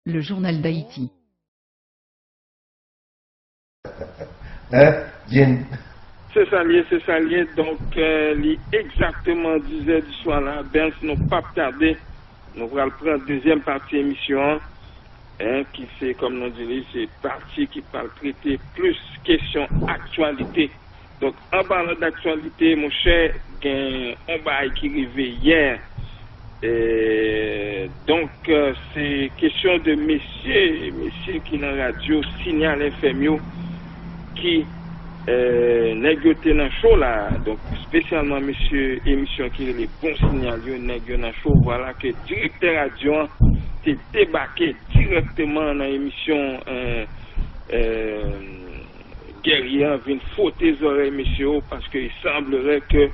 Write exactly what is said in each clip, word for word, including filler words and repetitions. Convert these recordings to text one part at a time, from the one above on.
Le journal d'Haïti. Hein? Bien. Se sa l ye, se sa l ye. Donk, euh, li egzakteman diz è di swa la. Bens, nou p ap tade. Nou pral pran dezyèm pati emisyon an, hein, ki se, kòm nou di li, se pati ki pral trete plis kesyon aktyalite. Donk, anba lòd aktyalite, monchè, gen yon bagay ki rive yè. E, donk, euh, se kesyon de mesye, mesye ki nan radyo Signal F M yo, ki, euh, nèg yo te nan cho la, donk, espesyalman mesye emisyon ki rele Bon Signal yo, nèg yo nan cho, vwala ke direktè radyo an te debake dirèkteman nan emisyon, euh, euh, Guerrier an vin fwote zòrèy mesye yo, paske il semblerait que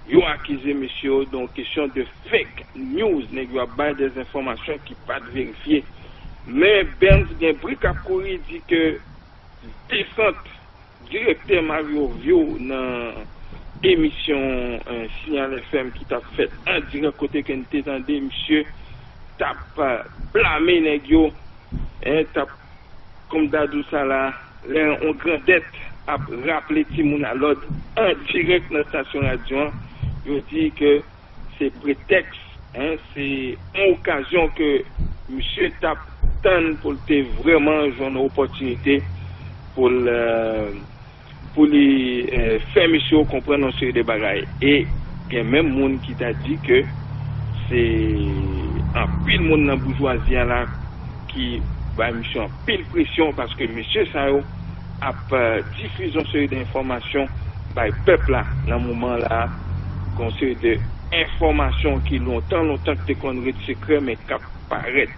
yo akize mesye yo de yon kesyon de fake news, nèg yo ap bay de enfòmasyon ki pa t verifye. Men Bens gen bri k ap kouri di ke desant direktè Mario Vio nan emisyon, euh, Signal F M ki t ap fèt an dirèk, kote ke n te tande misye t ap, euh, blame nèg yo, hein, t ap, kòm ta di w sa la, lè yon grandèt ap raple timoun a lòd an dirèk nan estasyon radyo an, yo di ke se pretèks, hein, se yon okazyon ke misye t ap tann pou l te vrèman jwenn yon opòtinite pou l, euh, pou li, euh, fè misye yo konprann yon seri de bagay. E gen menm moun ki ta di ke se anpil moun nan boujwazi a la ki bay misye anpil presyon, paske mesye sa yo ap, euh, difize yon seri de enfòmasyon bay pèp la nan moman la, yon seri de enfòmasyon ki lontan, lontan ki te konn ret sekrè, men k ap parèt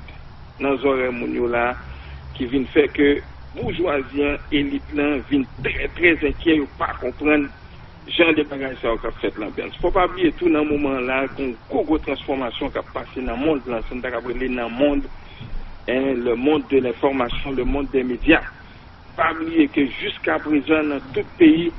nan zòrèy moun yo la, ki vin fè ke boujwazi an, elit lan, vin trè, trè enkyè, yo pa konprann jan de bagay sa yo k ap fèt lan Bens. Fò pa bliye tou, nan moman la, gen yon gwo, gwo transfòmasyon k ap pase nan mond lan, sa n ta kab rele nan mond, hein, le monde de l'information, le monde des médias. Pa bliye ke jiska prezan, nan tout peyi,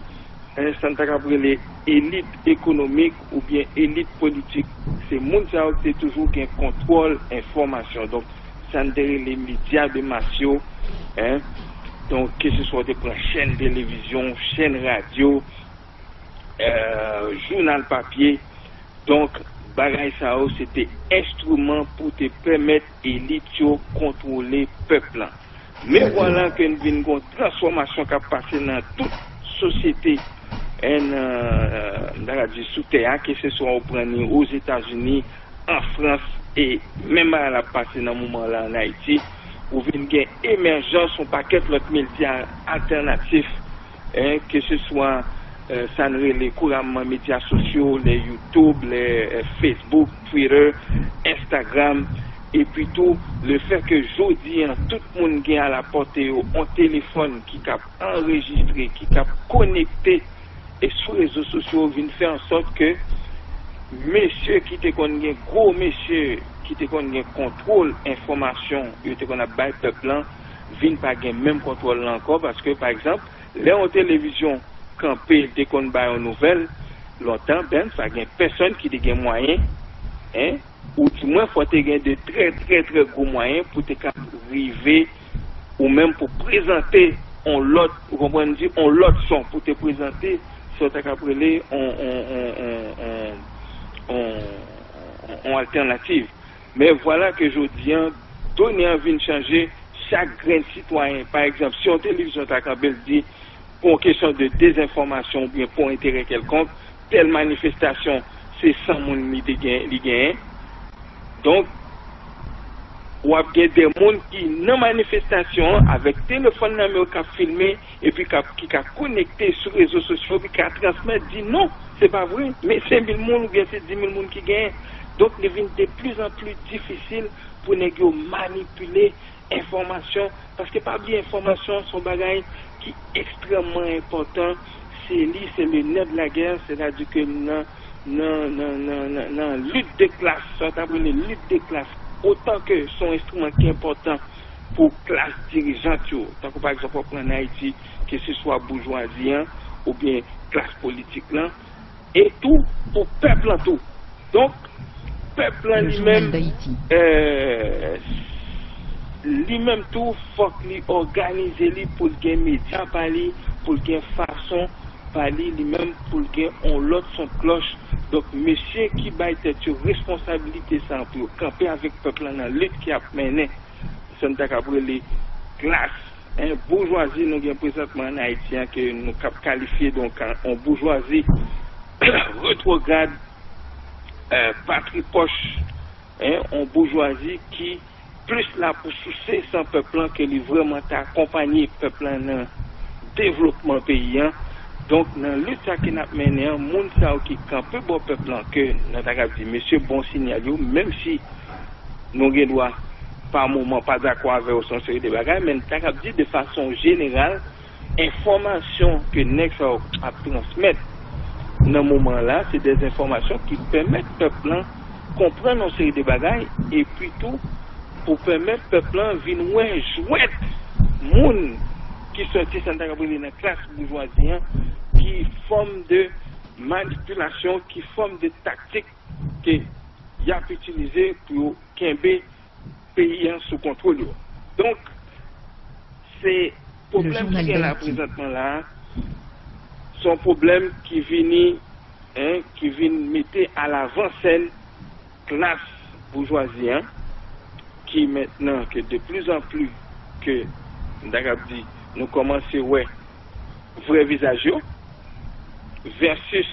hein, sa n ta kab rele elit ekonomik oubyen elit politik, se moun sa yo ki te toujou gen kontwòl enfòmasyon. Donk, sa n te rele medya de mas yo, hein. Donk, keseswa w te pran chèn televizyon, chèn radyo, euh, jounal papye, donk, bagay sa yo, se te enstriman pou te pèmèt elit yo kontwole pèp lan. Men vwala ke n vin gon transfòmasyon k ap pase nan tout sosyete, en, euh, m ta ka di sou tè a, keseswa ou pran ni Ozetazini, an Frans, e menm bagay la ap pase nan moman la an Ayiti, ou vin gen emèjans yon pakèt lòt medya altènatif, en, keseswa, euh, sa n rele kouramman medya sosyo, lè YouTube, lè, euh, Facebook, Twitter, Instagram, epi tou, le fè ke jodi an, tout moun gen alapòte yo yon telefòn ki kab anrejistre, ki kab konekte e sou rezo sosyo vin fè an sòt ke mesye ki te konn gen, gwo mesye ki te konn gen kontwòl enfòmasyon yo te konn ap bay pèp lan, vin pa gen menm kontwòl lan ankò, paske, pa egzanp, lè yon televizyon kanpe, te konn bay yon nouvèl, lontan, Bens, pa gen pèsonn ki te gen mwayen, en, ou di mwen fò te gen de trè, trè, trè gwo mwayen pou te ka rive ou menm pou prezante on lòt, ou konprann di, on lòt son pou te prezante, sa w ta kab rele on, on, on, on, on, on, on altènativ. Men vwala ke jodi an, done an vin chanje, chak grenn sitwayen, pa egzanp, si yon televizyon ta kanpe l di, pou yon kesyon de dezenfòmasyon oubyen pou yon enterè kèlkonk, tèl manifestasyon, se san moun li te gen, li genyen. Donk, w ap gen de moun ki nan manifestasyon an avèk telefòn nan men yo k ap filme epi k ap, ki ka konekte sou rezo sosyo, epi ka transmèt, di non, se pa vre, men senk mil moun oubyen se dis mil moun ki genyen. Donk, li vin de pli zan pli difisil pou nèg yo manipile enfòmasyon, paske pa bliye enfòmasyon se yon bagay ki ekstrèmman enpòtan, se li, se le nè de la guerre, sètadi ke nan, nan, nan, nan, nan, nan lit de klas, sa w ta rele lit de klas, otan ke se yon enstriman ki enpòtan pou klas dirijant yo, tankou pa egzanp w ap pran an Ayiti, keseswa boujwazi an oubyen klas politik lan, e tou pou pèp lan tou. Donk, pèp lan li menm, euh, Li menm tou, fòk li òganize li pou l gen medya pa li, pou l gen fason pa li, li menm pou l gen on lòt son klòch. Donk, mesye ki bay tèt yo responsabilite sa a pou yo kanpe avèk pèp lan nan lit ke y ap mennen, sa n ta kab rele klas, en, boujwazi nou gen prezantman ann Ayiti an, ke nou kab kalifye, donk, an, on boujwazi retwograd, eh, patri pòch, en, on boujwazi ki plis la pou souse san pèp lan ke li vrèman ta akonpanye pèp lan nan devlopman peyi an. Donk, nan lit sa ke n ap mennen an, moun sa yo ki kanpe bò pèp lan, ke nou ta kab di mesye bon sinyal yo, menm si nou gen dwa pa moman pa dakò avè yo sou yon seri de bagay, men n ta kab di de fason jeneral, enfòmasyon ke nèg sa yo ap transmèt nan moman la, se de enfòmasyon ki pèmèt pèp lan konprann yon seri de bagay, epi tou pou pèmèt pèp lan vin wè jwèt moun ki sòti sa n ta kab rele nan klas boujwazi an, ki fòm de manipilasyon, ki fòm de taktik ke y ap itilize pou yo kenbe peyi an sou kontwòl yo. Donk, se pwoblèm ki gen la prezantman la, se yon pwoblèm ki vini, en, ki vin mete alavan sèn klas boujwazi an, ki mentnan ke de pli zan pli ke, m ta kab di, nou kòmanse wè vrè vizaj yo, vèsis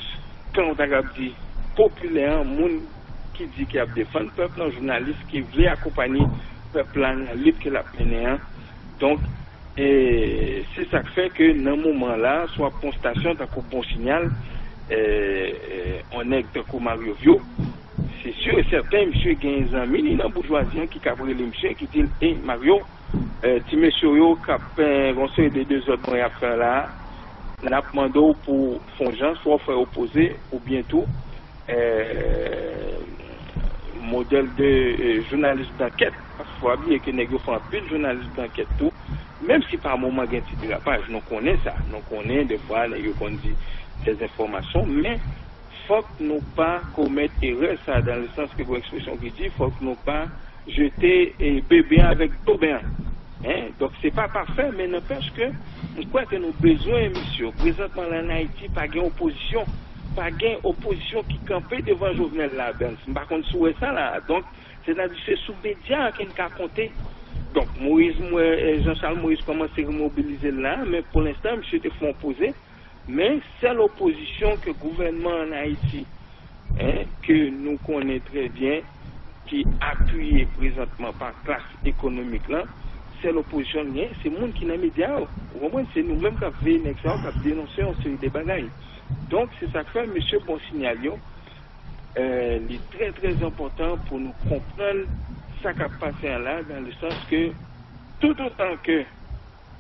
kan w ta kab di popilè an, moun ki di ke y ap defann pèp lan, jounalis ki vle akonpanye pèp la nan lit ke l ap mennen an. Donk, e, se sa k fè ke nan moman la, swa pon stasyon tankou Bon Signal, e, e, on nèg tankou Mario Vio, se si e sèten, misye gen zanmi li nan boujwazi an ki kab rele misye, ki di l, "Ey, Mario, eh, ti mesye yo k ap, eh, gon seri de dezòd mwen y ap fè la, n ap mande w pou fè yon jan, swa w fè opoze, oubyen tou, eh, modèl de, eh, jounalis dankèt." Paske fò pa bliye ke nèg yo fè anpil jounalis dankèt tou, menm si pa moman gen ti derapaj, nou konnen sa, nou konnen defwa nèg yo konn di dezenfòmasyon, men fòk nou pa komèt erè sa, dan le sans ke gon ekspresyon ki di, fòk nou pa jete, eh, bebe an avèk dlo ben an. En, donk, se pa pafè, men nanpèch ke m kwè ke nou bezwen misye. Prezantman la, ann Ayiti, pa gen opozisyon, pa gen opozisyon ki kanpe devan Jovenel la, Bens. M pa konn si w wè sa la. Donk, sètadi se sou medya ke n ka konte. Donk, Moïse, m wè, eh, Jean Charles Moïse kòmanse remobilize l la, men pou lenstan, misye te fè yon poze. Men sèl opozisyon ke gouvènman ann Ayiti, en, ke nou konnen trè byen, ki apiye prezantman pa klas ekonomik lan, sèl opozisyon l genyen, se moun ki nan medya yo. Ou konprann? Se nou menm k ap veye nèg sa yo, k ap denonse yon seri de bagay. Donk, se sa k fè mesye Bon Signal yo, eh, li trè, trè enpòtan pou nou konprann sa k ap pase an la, dan le sans ke toutotan ke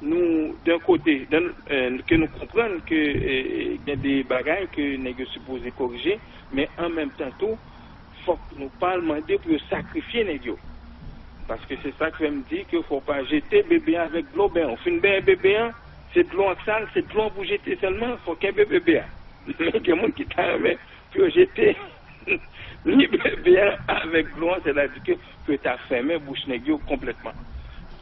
nou, d'un kote, dan, eh, ke nou konprann ke, eh, gen de bagay ke nèg yo sipoze korije, men an menm tan tou, fòk nou pa al mande pou yo sakrifye nèg yo. Paske se sa k fè m di ke fò w pa jete bebe a avèk dlo ben an. Ou fin benyen bebe an, se dlo an k sal, se dlo an pou jete sèlman, fò w kenbe bebe a. Men gen moun ki ta renmen pou yo jete ni bebe a avèk dlo an, sètadi ke pou yo ta fèmen bouch nèg yo konplètman.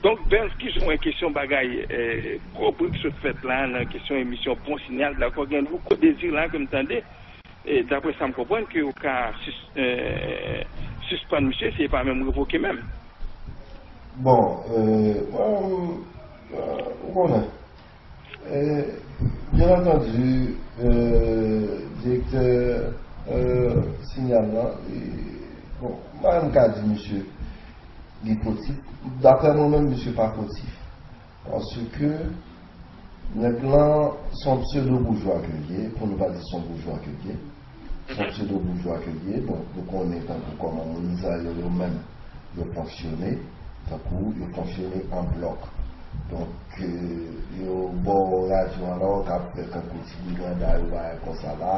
Donk, Bens, kijan w wè kesyon bagay, eh, gwo brik sot fèt la nan kesyon emisyon Bon Signal? Dakò, gen Louko Désir la ke m tande, e daprè sa m konprann ke yo ka sis-, eh, sispann misye, si e pa menm revoke menm. Bon, euh, mwen, euh, ou konnen, euh, bien entendu, euh, direktè, euh, Signal lan, li, bon, mwen m ka di misye, li fautif. Daprè mwen menm, misye pa fautif. Paske nèg lan se yon pseudo boujwa ke l ye, pou nou pa di se yon boujwa ke l ye. Se yon pseudo boujwa ke l ye, donk nou konnen tankou kòman moun sa yo, yo menm, yo fonksyone, tankou yo fonksyone an blòk. Donk, eh, yo ba w radyo an la, w ka ap fè tankou ti briganda yo, bagay konsa la,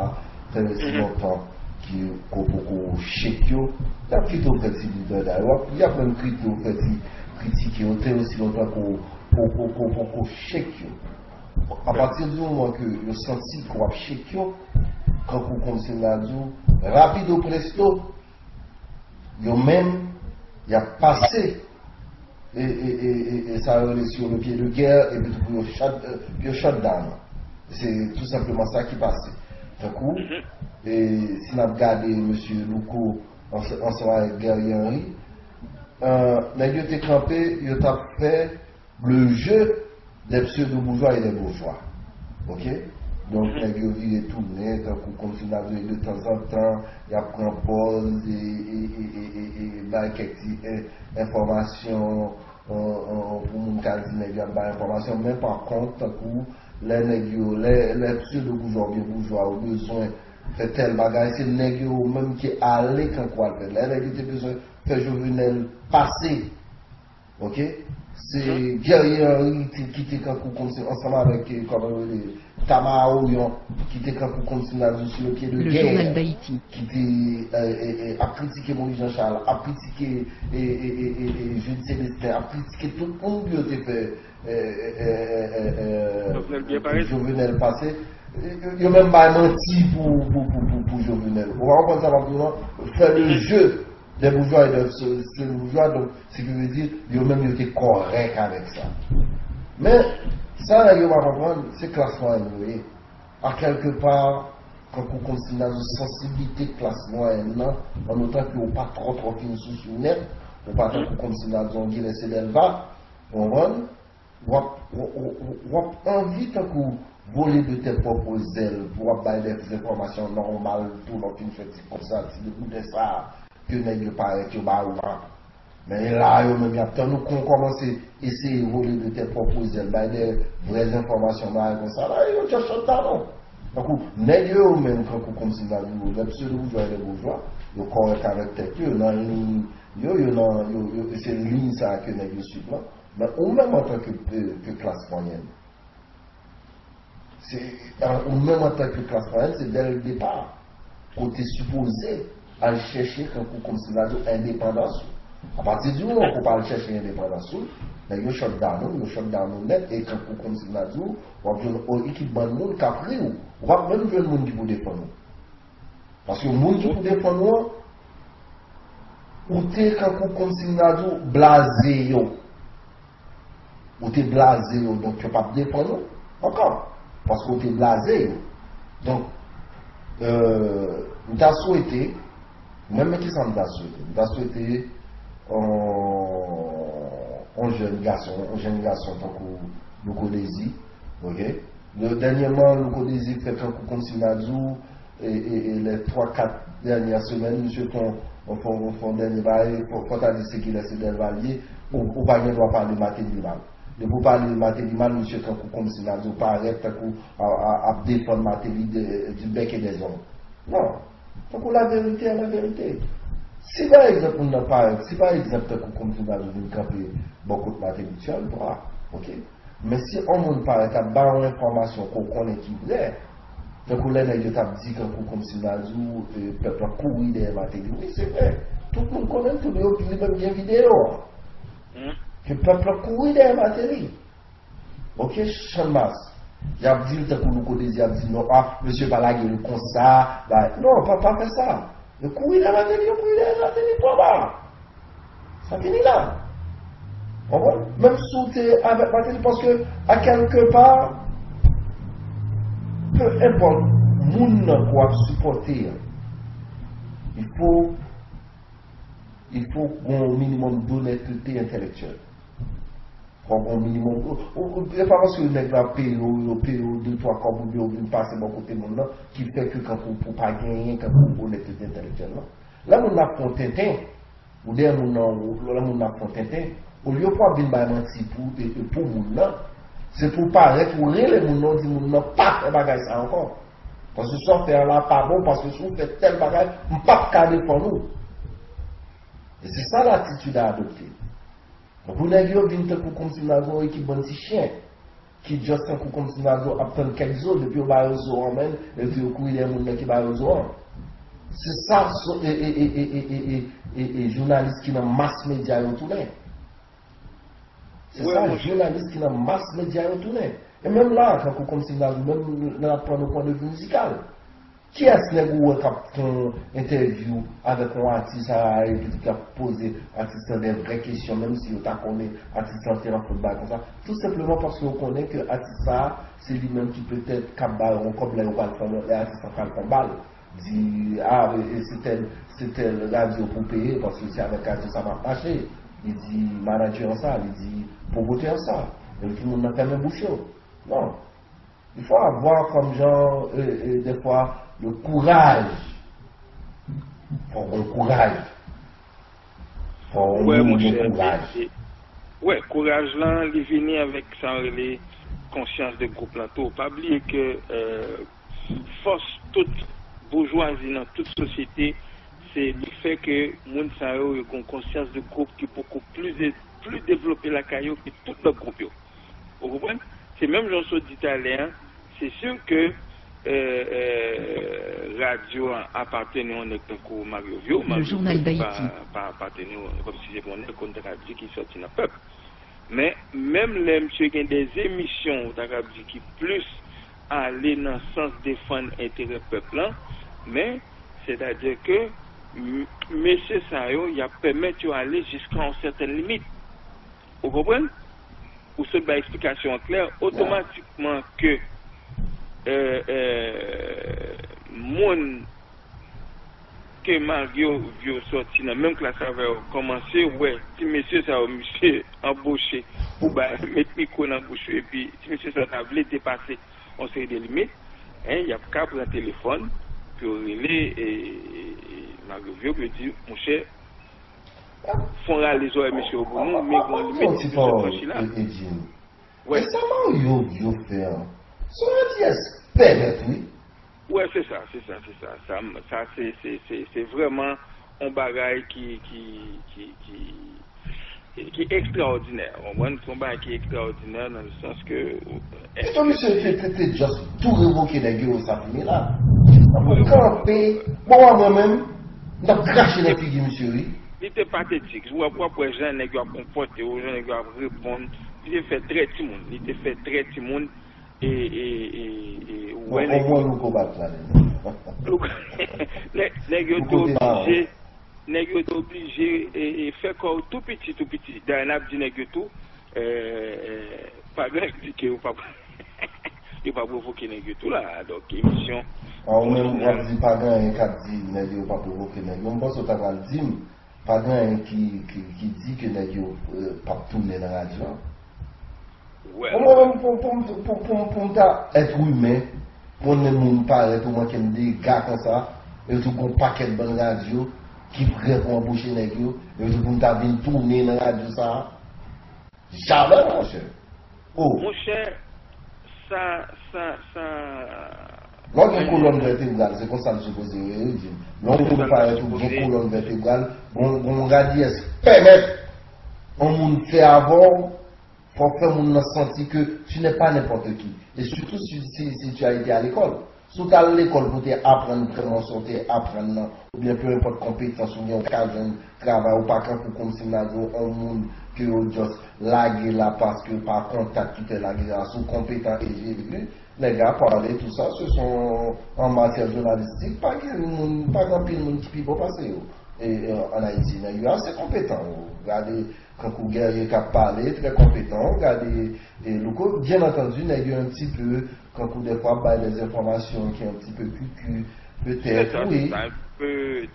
fè osi lontan ke w poko chek yo, y ap kite w fè ti briganda yo, y ap menm kite w fè ti kritike yo, fè osi lontan ke w poko, poko, poko chek yo. Apati di moman ke yo santi ke w ap chek yo, kankou kòmsi m ta di w, rapido presto, yo menm, y ap pase e, e, e, e, e sa yo rele sur le pied de guerre, epi tou pou yo shut, euh, pou yo shut down. Se tou senpleman sa ki pase. Tankou, e, si n ap gade mesye Louko ansanm avèk Guerrier Henry, euh, nèg yo te kanpe, yo t ap fè le jeu des pseudo-bourgeois et des bourgeois. Ok? Donk, nèg yo vire tounen, tankou kòmsi n ap di de tanzantan, y ap pran pòz e, e, e, e, e, e bay kèk ti en- enfòmasyon, euh, euh, pou moun ka di nèg yo ap bay enfòmasyon, men pa kont, tankou lè nèg yo, lè, lè pseudo-bourgeois oubyen boujwa yo bezwen fè tèl bagay, se nèg yo menm ki ale kankou al fè. Lè nèg yo te bezwen fè Jovenel pase, ok? Se Guerrier Henry te- ki te kankou kòmsi ansanm avèk, eh, kòman yo rele, Tama Orion, ki te kankou kòmsi n a di sou le pye de gè, ki te, eh, eh, eh, ap kritike Moïse Jean Charles, ap kritike, eh, eh, eh, eh, eh, Jude Célestin, ap kritike tout moun pou yo te fè, eh, eh, eh, eh, eh, eh, Jovenel pase. Yo menm bay manti pou, pou, pou, pou, pou Jovenel. Ou pa konprann sa m ap di w lan? Fè le jeu des bourgeois et des pseudo-bourgeois, donk, se ki vle di, yo menm yo te kòrèk avèk sa. Men, sa nèg yo pa konprann, se klas mwayèn yo ye. A kèlke pa, kankou kòmsi n a di sansiblite klas mwayèn nan, an otan ke ou pa twò twò fin sou sou nèt, ou pa tankou kòmsi n a di yon Gilles Delva, ou konprann? W ap, w, w, w, w ap anvi tankou voler de tes propres ailes pou w ap bay de enfòmasyon nòmal tou lè w fin fè ti konsa, ti debouden sa ke nèg yo parèt yo ba ou an. Men la yo menm y ap tann ou kon kòmanse eseye voler de tes propres ailes, bay de vrè enfòmasyon bagay konsa la, yo just shut down. Tankou nèg yo yo menm kankou kòmsi n a di yo, lè pseudo-bourgeois e lè boujwa, yo kòrèk avèk tèt yo, yo nan liy yo, yo nan, yo, yo, se liy sa ke nèg yo swiv lan. Men ou menm antanke, ke, ke klas mwayèn, se, an, ou menm antanke klas mwayèn, se dè le depa ke w te sipoze al chèche kankou kòmsi n a di w endepandans ou. Apati di moman ke w pa al chèche endepandans ou, nèg yo shut down ou, yo shut down ou nèt, e kankou kòmsi n a di w, w ap jwenn yon ekip bann moun k ap ri w. Ou p ap menm jwenn moun ki pou defann ou. Paske moun ki pou defann ou an, ou te kankou kòmsi n a di w blaze yo. Ou te blaze yo, donk yo p ap defann ou ankò. Paske ou te blaze yo. Donk, euh, m ta swete, mwen men kisa m ta swete? M ta swete yon, yon jèn gason, yon jèn gason tankou Louko Désir, ok? Dènyèman, Louko Désir fè tankou kòmsi m ta di w, e, e, e lè twa, kat dènyè semèn, misye fè yon, fè yon, fè yon dènyè bagay, fò, fò ta di se kilès, se Delva l ye, ou, ou pa gen dwa pale Martelly mal. Depi w pale Martelly mal, misye kankou kòmsi m ta di w parèt tankou a, a, ap defann Martelly de, du bec et des ongles. Non. Tankou la vérité est la vérité. Si pa egzanp moun nan parèt, si pa egzanp tankou kòmsi m ta di w vin kanpe bò kot Martelly, tu as le droit, ok? Men si yon moun parèt ap ba w enfòmasyon ke w konnen ki vrè, tankou lè nèg yo t ap di kankou kòmsi m ta di w, e, pèp la kouri dèyè Martelly. Wi, se vrè. Tout moun konnen l, tout yo, li menm gen videyo an. Ke pèp la kouri dèyè Martelly. Ok, Channmas. Y ap di l tankou Louko Désir ap di non, a, mesye pa lage l konsa. Ba, non, pa, pa fè sa. Yo kouri dèyè Martelly, yo kouri dèyè Martelly, pwa ba. Sa fini la. Konprann? Menm si w te avèk Martelly, paske a kèlke pa, pe enpòt moun nan ke w ap sipòte an, il faut, il faut gen yon minimòm d'honnêteté intellectuelle. Fò gen yon minimòm. Ou, ou, ou, e pa paske nèg la peye w, yo peye w de twa kòb oubyen w vin pase bò kote moun nan, ki fè ke kankou pou pa genyen kankou onètete entèlektyèl, non. Lè moun nan ap fè yon tenten, ou dèyè moun nan, ou, lè moun nan ap fè yon tenten, olye pou w ap vin bay manti pou, e, e pou moun nan, se pou w parèt, ou rele moun nan, ou di moun nan pa fè bagay sa ankò. Paske sa w fè a la pa bon, paske si w fè tèl bagay, m p ap ka defann ou. E se sa latitid a adopte. Pou nèg yo vin tankou kòmsi m ta di w yon ekip bann ti chen, ki just tankou kòmsi m ta di w ap tann kèk zo, depi yo ba yo zo an men, epi yo kouri dèyè moun nan ki ba yo zo an. Se sa, so, e, e, e, e, e, e, e, e, e jounalis ki nan mas medya yo tounen. Se sa, jounalis ki nan mas medya yo tounen. E menm la, tankou kòmsi m ta di w, menm lè n ap pran yon pwenndevi mizikal. Kiyès nèg ou wè k ap fè yon entèvyou avèk yon atis a epi k ap poze atis lan de vrè kesyon, menm si yo ta konnen atis lan te nan fòt bagay konsa? Tou senpleman paske yo konnen ke atis sa a, se li menm ki petèt k ap ba yo yon kòb lè yo pral fè, lè atis lan pral fè yon bal. Di, a, e, e, se tèl, se tèl radyo pou peye, paske se avèk radyo sa m ap mache. Li di manadjè an sa, li di pwomotè an sa. Epi tout moun nan fèmen bouch yo. Non. Il faut avoir comme genre, euh, euh, des fois, le courage. Faut avoir le courage. Faut avoir le courage. Wè, kouraj lan, li vini avèk sa yo rele konsyans de gwoup lan tou. Pa bliye ke euh, fòs tout boujwazi nan tout sosyete, se li fè ke moun sa yo, yo gen konsyans de gwoup ki poko pli, pli devlope lakay yo ke tout lòt gwoup yo. Ou konprann? Se menm jan w sot di talè a, se si ke euh, euh, radyo a apateni yon nèg tankou Mario Vio, Mario Vio pa, pa apateni yon, kòmsi se yon nèg konn ta ka di ki sòti nan pèp. Men, menm lè misye gen de emisyon, ou ta ka di ki plis ale nan sans defann enterè pèp lan, men, sètadi ke mesye sa yo, y ap pèmèt yo ale jiska yon sètèn limit. Ou konprann? Ou sot bay eksplikasyon an klè, otomatikman ke euh, euh, moun ke Mario Vio sòti nan menm klas avè yo kòmanse wè ti mesye sa yo misye anboche pou bay met mikwo nan bouch yo epi ti mesye sa yo ta vle depase yon seri de limit, en, y ap ka pran telefòn pou yo rele e, e, e, Mario Vio pou yo di monchè fon rale zòrèy mesye yo pou nou, men gon limit pou se franchi la. Wè. E sa Mario Vio fè an, se yon radiyès pèmèt wi. Wè, se sa, se sa, se sa. Sa, sa se, se, se, se vrèman yon bagay ki, ki, ki, ki, ki ekstraòdinè. Ou konprann? Se yon bagay ki ekstraòdinè nan le sans ke. Pito misye te, te, te just tou revoke nèg yo, sa fini la. Kanpe, bon, mwen menm, m t ap krache nan figi misye, wi. Li te patetik. W ap, w ap wè jan nèg yo ap konpòte yo, jan nèg yo ap reponn. Li te fè trè timoun. Li te fè trè timoun. E, e, e, e, ou wè nèg yo. Omwen nou konbat la, nèg yo. Nèg yo te oblije, nèg yo te oblije e, e, fè kò yo tou piti, tou piti. Dayè, n ap di nèg yo tou, e, e, pa gen anyen ki di ke yo p ap, yo p ap revoke nèg yo tou la. Donk, emisyon. A, ou menm, w ap di pa gen anyen k ap di nèg yo p ap revoke nèg yo. M panse w ta pral di m, pa gen anyen ki, ki, ki di ke nèg yo, e, p ap tounen nan radyo a. Bon, mwen menm, pou, pou, pou, pou, pou, pou m ta èt imen, pou yon moun parèt ou manke m dega konsa, e tou gon pakèt bann radyo ki prè pou anboche nèg yo, e tou pou m ta vin tounen nan radyo sa a. Jamè, monchè. Oh. Monchè, sa, sa, sa. Lè w gen kolòn vètebral, se konsa l sipoze ye, wi, di m. Lè yon moun parèt ou gen kolòn vètebral, gon, gon radiyès pèmèt yon moun fè avè w, fò w fè moun nan santi ke tu n'es pas n'importe qui. E sitou si, si, si tu as été à l'école. Si w t al lekòl pou w te aprann kòman sa w te aprann nan, oubyen pe enpòt konpetans ou gen, ou ka jwenn travay, ou pa kankou kòmsi m ta di w, yon moun ke yo just lage la paske pa kontak ki fè lage la, si w konpetan e je vu, nèg la pale, tout sa, se son, an matyè jounalistik, pa gen moun, pa gen anpil moun ki pi bon pase yo. E, e, ann Ayiti, nèg yo ase konpetan. Ou gade kankou Guerrier k ap pale, trè konpetan. Ou gade, e, Louko, byen antandi, nèg yo un petit peu, kankou dèfwa ap bay des informations ki un petit peu kuku, petèt, wi.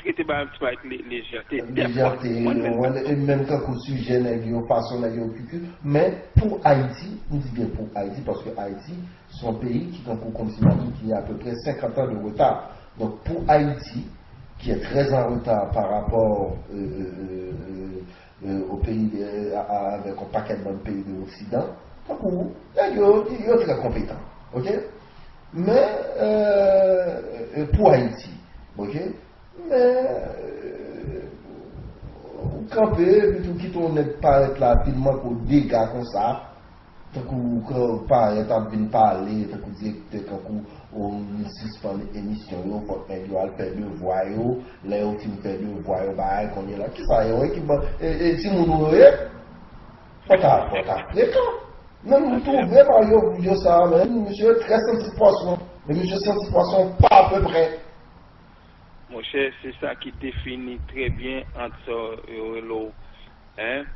Trete bagay un petit peu avèk lejète, dèfwa. Lejète, e menm kankou sijè nèg yo, fason nèg yo kuku. Men, pou Ayiti, m di byen pou Ayiti, paske Ayiti, se yon peyi ki kankou kòmsi m ta di w ki gen apeprè senkant an de reta. Donk, pou Ayiti, ki est très en retard par rapport, euh, euh, euh, euh, euh, au pays de, a, a, avèk yon pakèt bann peyi de Oksidan, tankou nèg yo, yo trè konpetan, oke? Men, euh, euh, pou Ayiti, oke? Men, euh, ou kanpe, epi tou kite yon nèg parèt la, vin manke w dega konsa, tankou parèt ap vin pale, tankou direktè, tankou, o, li sispann emisyon yo, fòk nèg yo al fè devwa yo, lè yo fin fè devwa yo, bagay kounye la. Kisa yo, ekip, e, e, timoun ou yo ye? Fò ta, fò ta frekan. Menm m twouve Mario Vio sa a, menm, misye trè santi pwason. E misye santi pwason pa apeprè. Monchè, se sa ki defini trè byen ant sa yo rele w, en,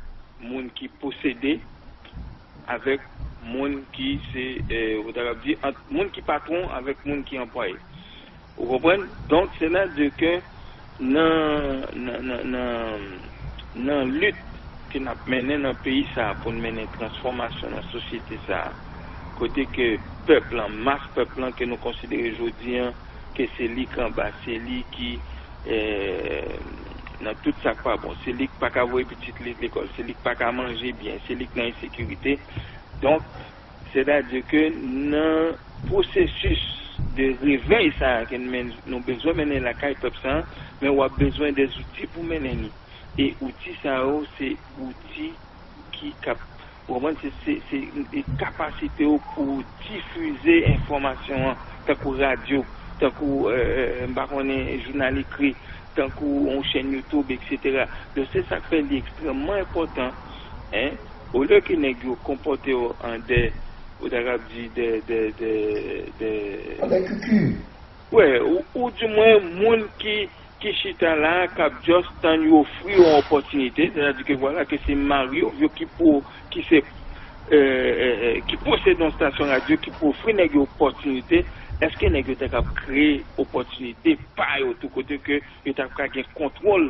moun ki posede avèk moun ki se, eh, ou ta kab di, ant moun ki patwon avèk moun ki anplwaye. Ou konprann? Donk, sètadi ke nan, nan, nan, nan, nan lit ke n ap mennen nan peyi sa a pou n mennen transfòmasyon nan sosyete sa a, kote ke pèp lan, mas pèp lan ke nou konsidere jodi an, ke se li k anba, se li ki, eh, nan tout sa k pa bon, se li k pa ka voye pitit li lekòl, se li k pa ka manje byen, se li k nan ensekirite. Donk, sètadi ke nan pwosesis de revèy sa a ke n men-, nou bezwen mennen lakay pèp sa a, men w ap bezwen de zouti pou mennen li. E outi sa yo, se outi ki kap, ou konprann, se, se, se e kapasite w pou difize enfòmasyon an, tankou radyo, tankou, eh, eh, m pa konnen, jounal ekri, tankou yon chèn YouTube, etsetera. Donk, se sa k fè li ekstrèmman enpòtan, en, olye ke nèg yo konpòte yo an de, ou ta kab di de, de, de, de, An de kuku. Wè, ou, ou di mwen moun ki, ki chita la, k ap just tann yo ofri yon opòtinite, sètadi ke vwala ke se mari yo, yo ki pou, ki se, eh, eh, eh, ki posede yon stasyon radyo, ki pou ofri nèg yo opòtinite, èske nèg yo ta kab kreye opòtinite pa yo tou kote ke yo ta ka gen kontwòl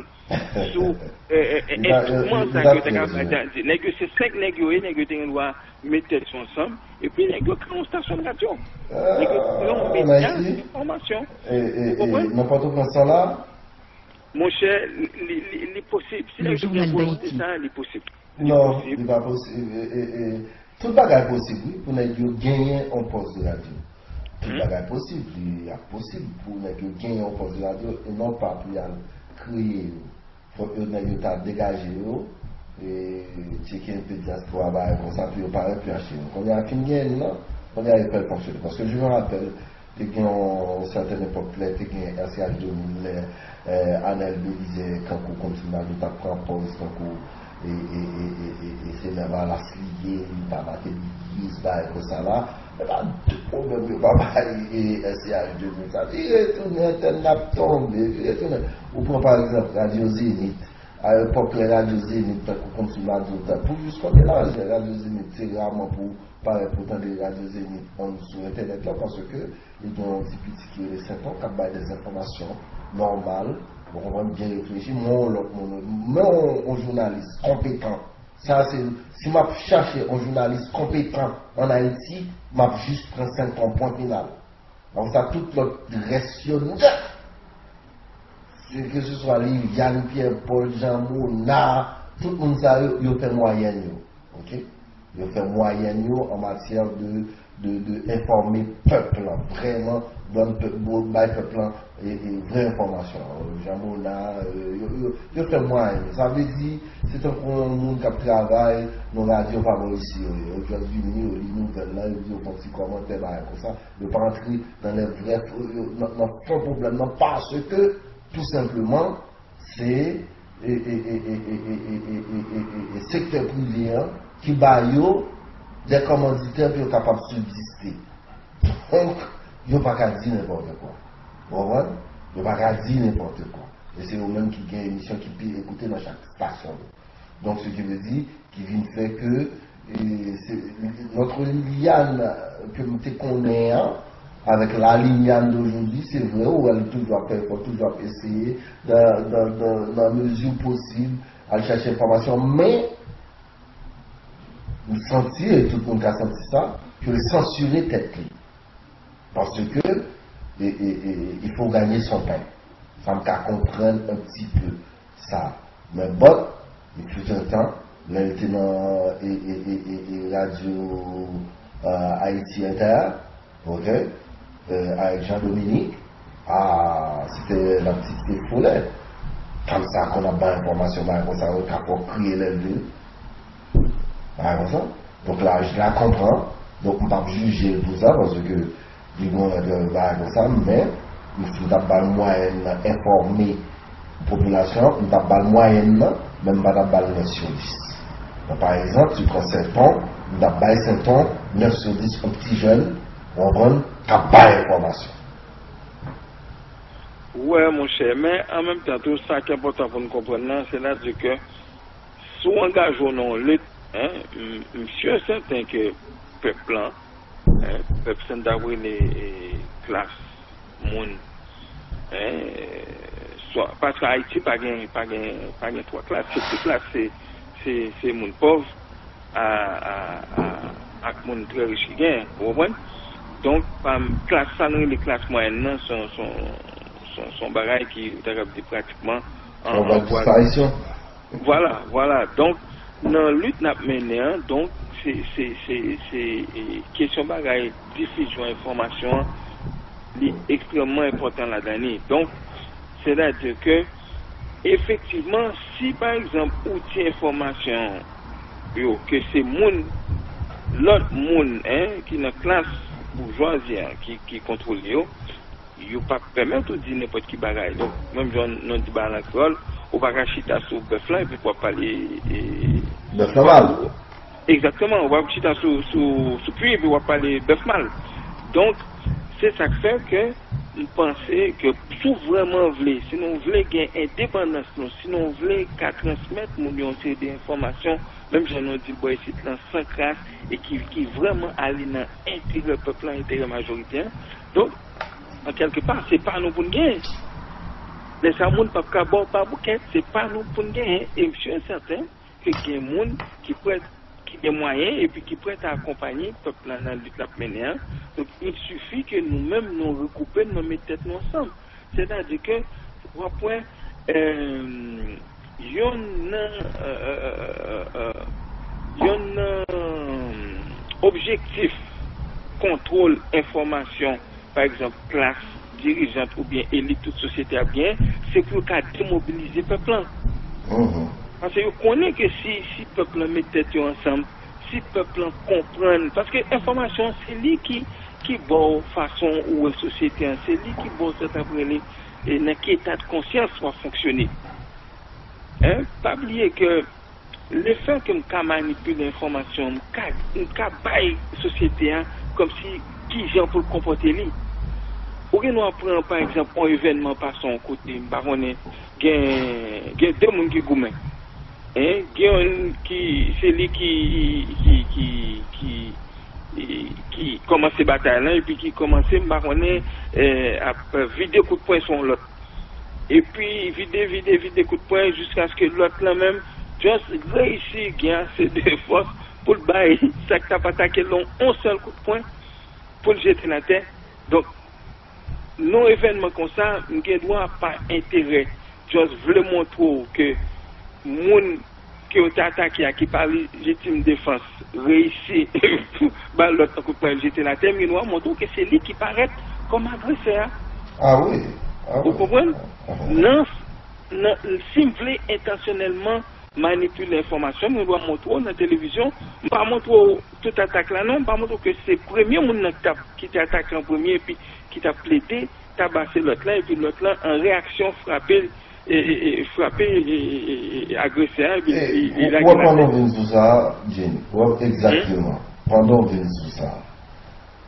sou, eh, eh, eh, Li pa, li, enstriman li sa pa yo te ka kreye. Nèg yo se senk nèg yo ye, nèg yo te gen dwa met tèt yo ansanm, epi nèg yo kreye yon stasyon radyo. Nèg yo kreye yon Ah, medya Mikey. Enfòmasyon. E, e, Ou e, konprann? Nan Pòtoprens sa la? Monchè, li, li, li, li posib. Si nèg yo gen volonte sa, li posib. Li Non, posib. Li pa posib. E, e, e, tout bagay posib, wi, pou nèg yo genyen yon pòs de radyo. Tout Hmm. bagay posib, li ap posib pou nèg yo genyen yon pòs de radyo e non pa pou y al kreye yo. Fòk yo, nèg yo ta degaje yo, e, tcheke enpe dyaspora, bagay konsa, pou yo parèt, pou yo achte yo. Kounye a, fin genyen li, non? Kounye a, yo fè l fonksyone. Paske je me rappelle, te gen yon sètèn epòk, lè te gen R C H de mil, lè, eh, Anèl Belizaire, kankou, kontinye, yo t ap pran pòz, kankou, e, e, e, e, e, e se lè Valas li ye, li pa make legliz, bagay konsa la. E pa de pwoblèm yo pa bay, e, S C H de mil sa. Li retounen, entèn n ap tonbe, li retounen. Ou pran, pa egzanp, Radyo Zenith. A epòk lè Radyo Zenith, tankou konn sou Madrid, pou jis konte la, Radyo Zenith, se raman pou parèt pou tande Radyo Zenith an sou entènèt la, paske li gen yon ti piti ki rele Senton, k ap bay de enfòmasyon nòmal, ou konprann, byen reflechi, men yon lòt moun, men yon, yon jounalis konpetan. Sa se, si m ap chache yon jounalis konpetan ann Ayiti, m ap jis pran Senton, pwen final. Apre sa, tout lòt rès yo nèt. Se keseswa Liliane, Pierre Paul, Jean Monard, tout moun sa yo, yo fè mwayèn yo. Ok? Yo fè mwayèn yo an matyè de, de, de enfòme pèp lan. Vrèman, ban pèp, bay pèp lan e, e vrè enfòmasyon. Jean Monard, e, yo, yo, yo fè mwayèn yo. Sa vle di, se tankou yon moun k ap travay nan radyo pa bò isi yo ye. Yo just vini, yo li nouvèl lan, yo di yo fè yon ti kòmantè, bagay konsa. Yo pa antre nan lè vrè, yo, nan, nan fon pwoblèm nan, paske, tou senpleman, se, e, e, sektè prive an ki ba yo de kòmanditè pou yo kapab sibziste. Donk, yo pa ka di nenpòt kwa. Ou konprann? Yo pa ka di nenpòt kwa. E se yo menm ki gen emisyon ki pi ekoute nan chak estasyon yo. Donk, se ki vle di, ki vin fè ke, e, se, notre Liliane ke m te konnen an, avèk la Liliane d'aujourd'hui, se vre, ou wè l toujou ap fè efò, toujou ap eseye, nan, nan, nan, nan mezi posib, al chache enfòmasyon, men, m santi, e tout moun ka santi sa, ke l sansire tèt li. Paske, e, e, e, il faut gagner son pain. Sa m ka konprann un petit peu. Sa. Men but, il fut un temps, lè l te nan, e, e, e, e, e radyo, euh, Haïti Inter, ok, euh, avec Jean Dominique, ah, se te la petite fée folè. Fanm sa konn ap bay enfòmasyon, bagay konsa, yo ka fè w kriye lè l vini. Bagay konsa. Donk, la, je la konprann. Donk, m p ap jije l pou sa, paske li gen yon bagay konsa, men, si m t ap ba l mwayèn nan enfòme popilasyon an, m t ap ba l mwayèn nan, men m pa t ap ba l nèf sou dis. Donk, pa egzanp, si w pran Senton, m t ap bay Senton nèf sou dis, yon ti jèn, ou konprann, k ap bay enfòmasyon. Wè, monchè, men an menm tan tou, sa ki enpòtan pou n konprann nan, sètadi ke si w angaje w nan yon lit, en, m, m si e sèten ke pèp lan, en, pèp sa n ta rele, e, klas moun, en, swa, paske Ayiti pa gen, pa gen, pa gen twa klas, se de klas, se, se, se moun pòv a, a, a, ak moun trè rich ki genyen, ou konprann? Donk, pa, klas sa n rele klas mwayèn nan, se yon, se yon, se yon, se yon bagay ki, ou ta kab di, pratikman an, an vwa de disparisyon. Vwala, vwala. Donk, nan lit n ap mennen an, donk, se, se, se, se, e, kesyon bagay difizyon enfòmasyon an, li ekstrèmman enpòtan ladan li. Donk, sètadi ke, efektivman, si, pa egzanp, outi enfòmasyon yo, ke se moun, lòt moun, en, ki nan klas boujwazi an, ki, ki kontwole yo, yo p ap pèmèt ou di nenpòt ki bagay. Donk, menm jan nou di bagay an kreyòl, ou pa ka chita sou bèf lan epi w ap pale, e, bèf lan mal. Egzakteman, ou p ap chita sou, sou, sou pwi epi w ap pale bèf mal. Donk, se sa k fè ke m panse ke si w vrèman vle, si nou vle gen endepandans nou, si nou vle ka transmèt moun yo yon seri de enfòmasyon, menm jan nou di l bò isit lan, san kras, e ki, ki vrèman ale nan enterè pèp lan, enterè majorite an. Donk, an kèlke pa, se pa nou pou n genyen. Lè sa moun p ap ka ba w pa boukèt, se pa nou pou n genyen. E m si e sèten ke gen moun ki prèt, ki gen mwayen, epi ki prèt a akonpanye pèp lan nan lit l ap mennen an. Donk, il suffit ke nou menm, nou regwoupe n, nou met tèt nou ansanm. Sètadi ke, w ap wè, e, yonn nan, e, e, e, e, yonn nan objektif kontwòl enfòmasyon, pa egzanp, klas dirijant oubyen elit tout sosyete ap genyen, se pou yo ka demobilize pèp lan. Mhm. Paske yo konnen ke si, si pèp lan met tèt yo ansanm, si pèp lan konprann, paske enfòmasyon an, se li ki, ki ba w fason ou wè sosyete an, se li ki ba w sa t ap rele, e, nan ki eta de konsyans w ap fonksyone. En, pa bliye ke lefè ke m ka manipile enfòmasyon, m ka, m ka bay sosyete a kòmsi kijan pou l konpòte li. Ou gen dwa pran, pa egzanp, yon evènman pase yon kote, m pa konnen, gen, gen de moun ki goumen. En, gen youn ki, se li ki, ki, ki, ki, ki kòmanse batay lan, epi ki kòmanse, m pa konnen, e, ap vide kout pwen sou yon lòt. Epi vide, vide, vide kout pwen jiskaske lòt lan menm just reyisi gen ase de fòs pou l bay sa k t ap atake l yon, yon sèl kout pwen pou l jete l atè. Donk, nan evènman konsa, m gen dwa pa enterè just vle montre w ke moun ke yo te atake a ki pa lejitim defans reyisi ba lòt lan kout pwen, l jete l atè, m gen dwa montre w ke se li ki parèt kòm agresè a. Ah wi, ah wi. Ou konprann? Nan, nan, si m vle entansyonèlman manipile enfòmasyon, m gen dwa montre w nan televizyon, m pa montre w tout atak la non, m pa montre w ke se premye moun nan ki t ap, ki te atake an premye epi ki t ap plede tabase lòt lan, epi lòt lan an reyaksyon frape, e, e, e, frape, e, e, e, e, agresè a, epi e, li, li ou, lage ou wè, pandan w vin sou sa, Jane, ou wè, egzakteman, pandan w vin sou sa,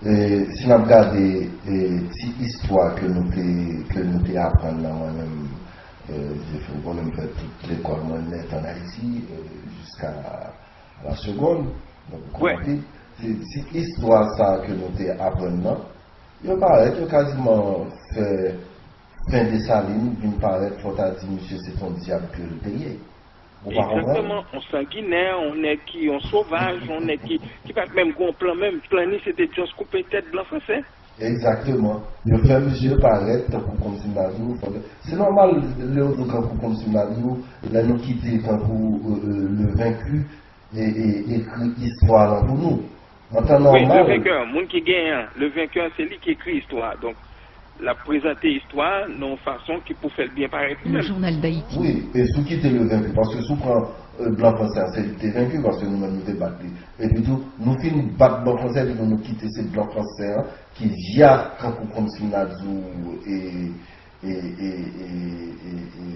e, si n ap gade, e, ti istwa ke nou te, ke nou te aprann nan mwen menm, e, je fè, bon, mwen fè tout lekòl mwen nèt an Ayiti, e, jiska la segonn, donk, ou konprann, se, se istwa sa ke nou te aprann nan, yo parèt, yo kaziman fè fen Desalin vin parèt, fò w ta di misye se t on dyab ke l te ye. Ou pa konprann? Egzakteman, on sanginè, on nèg ki, on sovaj, on nèg ki, ki pa t menm gon plan menm, plan li se te just koupe tèt blan franse. Egzakteman. Yo fè misye parèt tankou kòmsi m ta di w, fò, se nòmal lè yo di w tankou kòmsi m ta di w, lè nou kite tankou, e, e, le vaincu, e, e, ekri istwa lan pou nou. An tan nòmal. Wi, le vainqueur, moun ki genyen an, le vainqueur, se li ki ekri istwa a. Donk, l ap prezante istwa a nan yon fason ki pou fè l byen parèt li menm. Le Journal d'Haïti. Wi, e si w kite le vaincu, paske si w pran, e, blan franse a, se li ki te vaincu, paske nou menm nou te bat li. Epi tou, nou fin bat blan franse, epi tou nou kite se blan franse an ki vya kankou kòmsi m ta di w, e, e, e, e, e, e,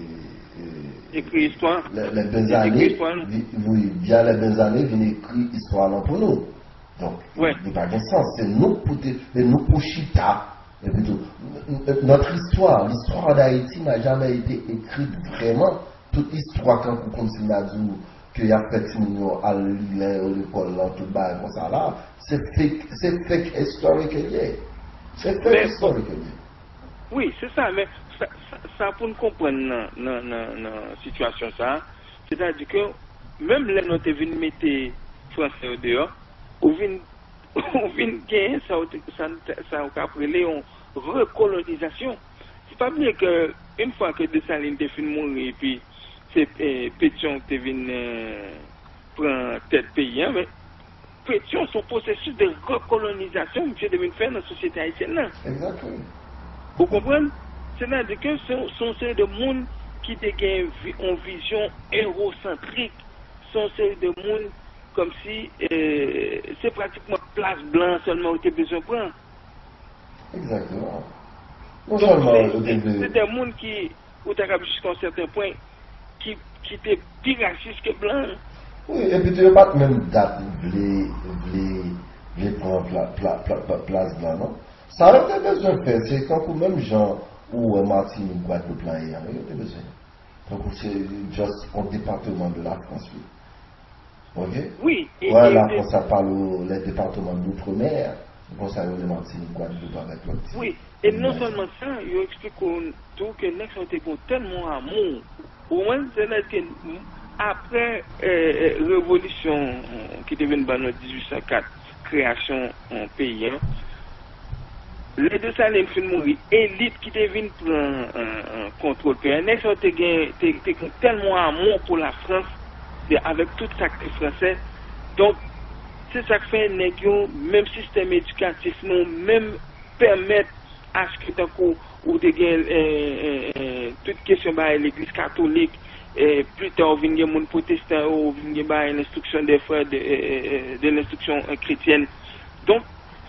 e, ekri istwa. Lè, lè bèzale, ekri istwa. Vi-, wi, vya lè bèzale vin ekri istwa lan pou nou. Donk, wi, li pa gen sans. Se nou k pou te, e nou k pou chita, Epitou, n- n- notre histoire, l'histoire d'Haïti n'a jamais été écrite vraiment. Tout istwa, tankou kòmsi m ta di w ke y ap fè timoun yo al li lè yo lekòl lan, tout bagay konsa la, se fake, se fake history ke l ye. Se fake Men- history ke l ye. Wi, se sa, men sa, sa, sa pou n konprann nan, nan, nan, nan sitiyasyon sa a, sètadi ke menm lè nou te vin mete franse yo deyò, ou vin, ou vin genyen sa, ou te- sa, sa ou ka ap rele yon rekolonizasyon. Se pa bliye ke yon fwa ke Desalin te fin mouri, epi se eh, Petyon te vin eh, pran tèt peyi a, men Petyon se yon pwosesis de rekolonizasyon misye te vin fè nan sosyete ayisyèn nan. Exactly. Ou konprann? Sètadi ke se se yon seri de moun ki te gen vi- yon vizyon ewosantrik. Se yon seri de moun kòmsi eh, se pratikman plas blan sèlman ou te bezwen pran. Exactement. Non sèlman yo te vle. Se de moun ki, ou ta kab jiska yon sèten pwen, ki, ki te pi rasis ke blan. Wi, epi tou yo pa t menm dat vle, vle, vle pran pla, pla, pla, pla, plas blan, non. Sa yo te bezwen fè, se kankou menm jan ou wè Matinik, Gwadloup lan ye a, yo te bezwen. Kankou se just yon depatman de la Frans, wi. Ok? Wi, e, Voilà, e, e, konsa pale les départements d'outre-mer, konsa yo le Matinik, Gwadloup avèk lòt ti. wi, e non sèlman sa, yo eksplike w tou ke nèg sa yo te gen tèlman amou. Ou konprann? Se lè ke apre eh, eh, revolisyon eh, ki te vin ban nou dizuit san kat, kreyasyon eh, peyi an, lè Desalin fin mouri, elit ki te vin pran eh, eh, kontwòl peyi an, nèg sa yo te gen, te, te gen tèlman amou pou Lafrans, de, avèk tout sa k te fransè. Donk, se sa k fè nèg yo, menm sistèm edikatif nou, menm pèmèt aske tankou ou te gen eh, eh, eh, tout kesyon bagay legliz katolik, eh, pli ta ou vin gen moun pwotestan yo, ou vin gen bagay l'instruction des frères de, eh, eh, eh, de l'instruction eh, chrétienne. Donk,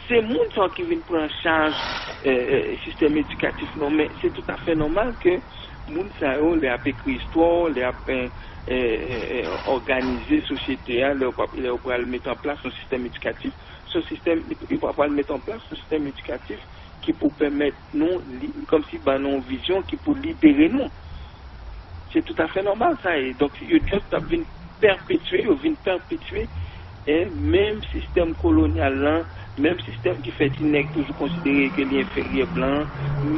se moun sa yo ki vin pran chaj eh, eh, sistèm edikatif nou, men se toutafè nòmal ke moun sa yo, lè y ap ekri istwa, lè y ap eh, eh, eh, òganize sosyete a, lè yo p ap- lè yo pral mete an plas yon sistèm edikatif, se yon sistèm, yo pral mete an plas yon sistèm edikatif ki pou pèmèt nou, li- kòmsi ban nou yon vizyon ki pou libere nou. Se toutafè nòmal sa ye. Donk, yo just ap vin pèpetye, yo vin pèpetye e menm sistèm kolonyal lan, menm sistèm ki fè ti nèg toujou konsidere ke li enferyè blan,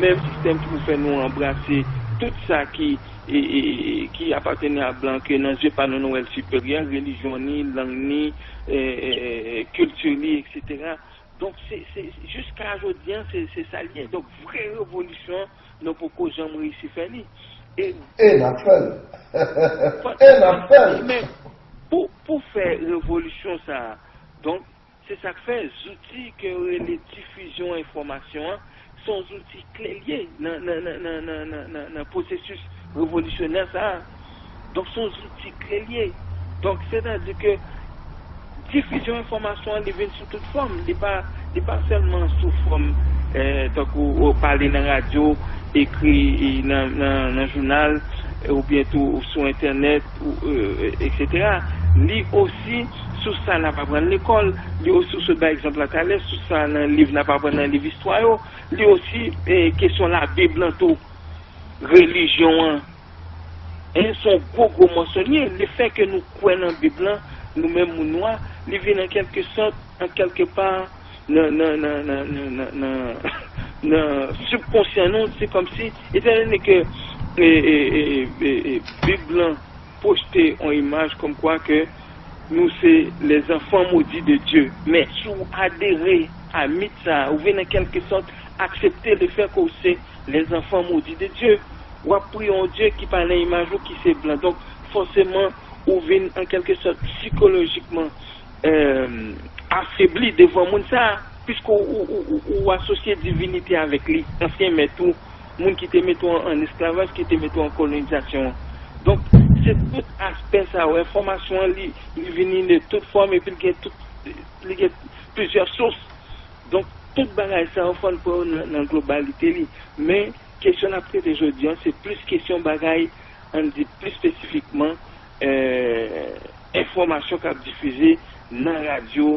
menm sistèm ki pou fè nou anbrase tout sa ki e, e, e, ki apateni a blan, ke nan zye pa nou nou wè l siperyè, relijyon ni, lang ni, e, e, e, e, kilti li, etsetera. Donk, se, se, jiska jodi an, se, se sa l ye. Donk, vrè revolisyon, nou poko janm reyisi fè li. E, E n ap fè l. E n ap fè l. Men, pou, pou fè revolisyon sa a, donk, se sa k fè zouti ke yo rele difizyon enfòmasyon an, se yon zouti kle l ye nan, nan, nan, nan, nan, nan, nan, nan pwosesis revolisyonè sa a. Donk, se yon zouti kle l ye. Donk, sètadi ke difizyon enfòmasyon an, li vin sou tout fòm. Li pa, li pa sèlman sou fòm, eh, tankou ou pale nan radyo, ekri nan, nan, nan jounal, eh, oubyen tou sou entènèt, ou, eh, etsetera. Li osi sou sa n ap aprann lekòl, li osi sou, bay egzanp la talè, sou sa nan liv n ap aprann nan liv istwa yo, li osi eh, kesyon Labib lan tou, relijyon an. En, se yon gwo, gwo mòso l ye. Lefè ke nou kwè nan Bib lan, nou menm moun nwa, li vin an kèlke sòt, an kèlke pa, nan, nan, nan, nan, nan, nan, nan, nan sibkonsyan nou, se kòmsi, etandone ke e, e, e, e, e, Bib lan pwojte yon imaj kòmkwa ke nou se les enfants maudits de Dieu. Men si w adere a mit sa a, ou vin an kèlke sòt aksepte lefè ke w se les enfants maudits de Dieu, w ap priye yon Dye ki pa nan imaj ou, ki se blan. Donk, fòseman, ou vin an kèlke sòt sikolojikman eh, afebli devan moun sa a, piske ou, ou, ou, ou asosye divinite avèk li, ansyen mèt ou, moun ki te mete w an, an esklavaj, ki te mete w an kolonizasyon an. Donk, se tout aspè sa yo, enfòmasyon an, li, li vini de tout fòm, epi l gen tout, li gen plizyè sous. Donk, tout bagay sa yo, fò n pran yo nan, nan globalite li. Men, kesyon n ap trete jodi an, se plis kesyon bagay, ann di plis espesifikman, eh, enfòmasyon k ap difize nan radyo,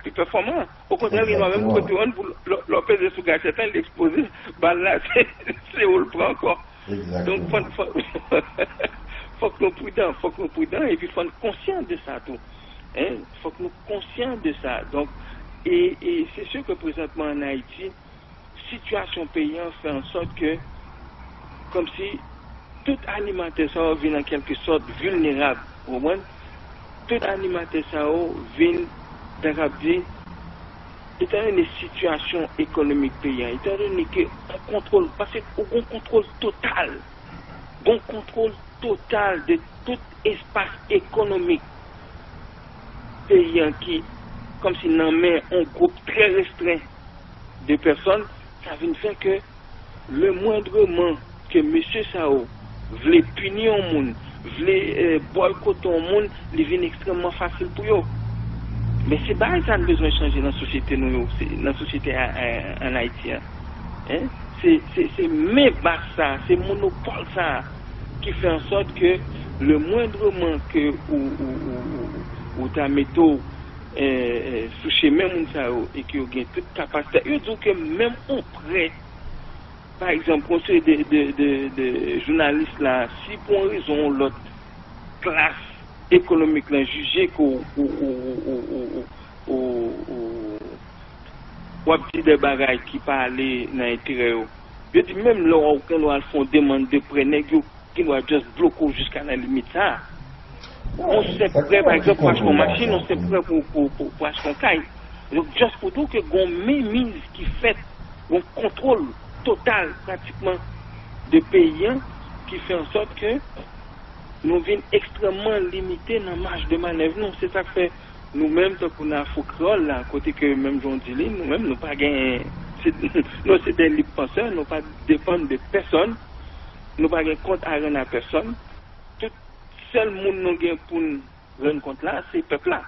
k pi pèfòman. Okontrè, gen dwa menm kote w pou lè w peze sou gachèt la, li eksploze, bal la, se ou l pran ankò. Donk, fò, fò, fòk nou pridan, fòk nou pridan, epi fò n konsyan de sa tou. Hein? Fòk nou konsyan de sa. Donk, e, e se si ke prezantman an Ayiti, sitiyasyon peyi an fè an sòt ke, kòmsi tout animatè sa yo vin an kèlke sòt vilnerab, ou konprann? Tout animatè sa yo vin, ta kab di, etandone sitiyasyon ekonomik peyi an, etandone ke on kontwòl, paske ou gon kontwòl total, gon kontwòl total de tout espas ekonomik peyi an ki kòmsi nan men on gwoup trè restren de pèsòn, sa vin fè ke le moindreman ke mesye sa yo vle pini yon moun, vle eh, bòykote yon moun, li vin ekstrèmman fasil pou yo. Men se bagay sa n bezwen chanje nan sosyete nou yo, se- nan sosyete a- a- an Ayiti an. Hein? Se se- se men bas sa, se monopòl sa ki fè an sòt ke le moindreman ke ou, ou, ou, ou, ou ta mete w eh, eh, sou chemen moun sa yo e ke yo gen tout kapasite, yo di w ke menm on prè, pa egzanp, yon seri de, de, de, de jounalis la, si pou yon rezon ou lòt, klas ekonomik lan jije ke w, ou, ou, ou, ou, ou, ou, ou, w ap di de bagay ki pa ale nan enterè yo. Yo di menm lè w gen dwa al fè yon demann de prè, nèg yo gen dwa just bloke w jiska nan limit sa. On senp prè, pa egzanp, pou achte yon machin, on senp prè pou, pou, pou, pou achte yon kay. Donk, just pou di w ke gon menmiz ki fèt, gon kontwòl total pratikman de peyi an, ki fè an sòt ke nou vin ekstrèmman limite nan maj de manèv nou. Se sa k fè nou menm, tankou nan Afro Kreyòl la, kote ke menm jan w di li, nou menm nou pa gen, se, nou se de lib pansè, nou pa depann de pèsòn, nou pa gen kont a rann a pèsòn. Tout sèl moun nou gen pou n rann kont la, se pèp la.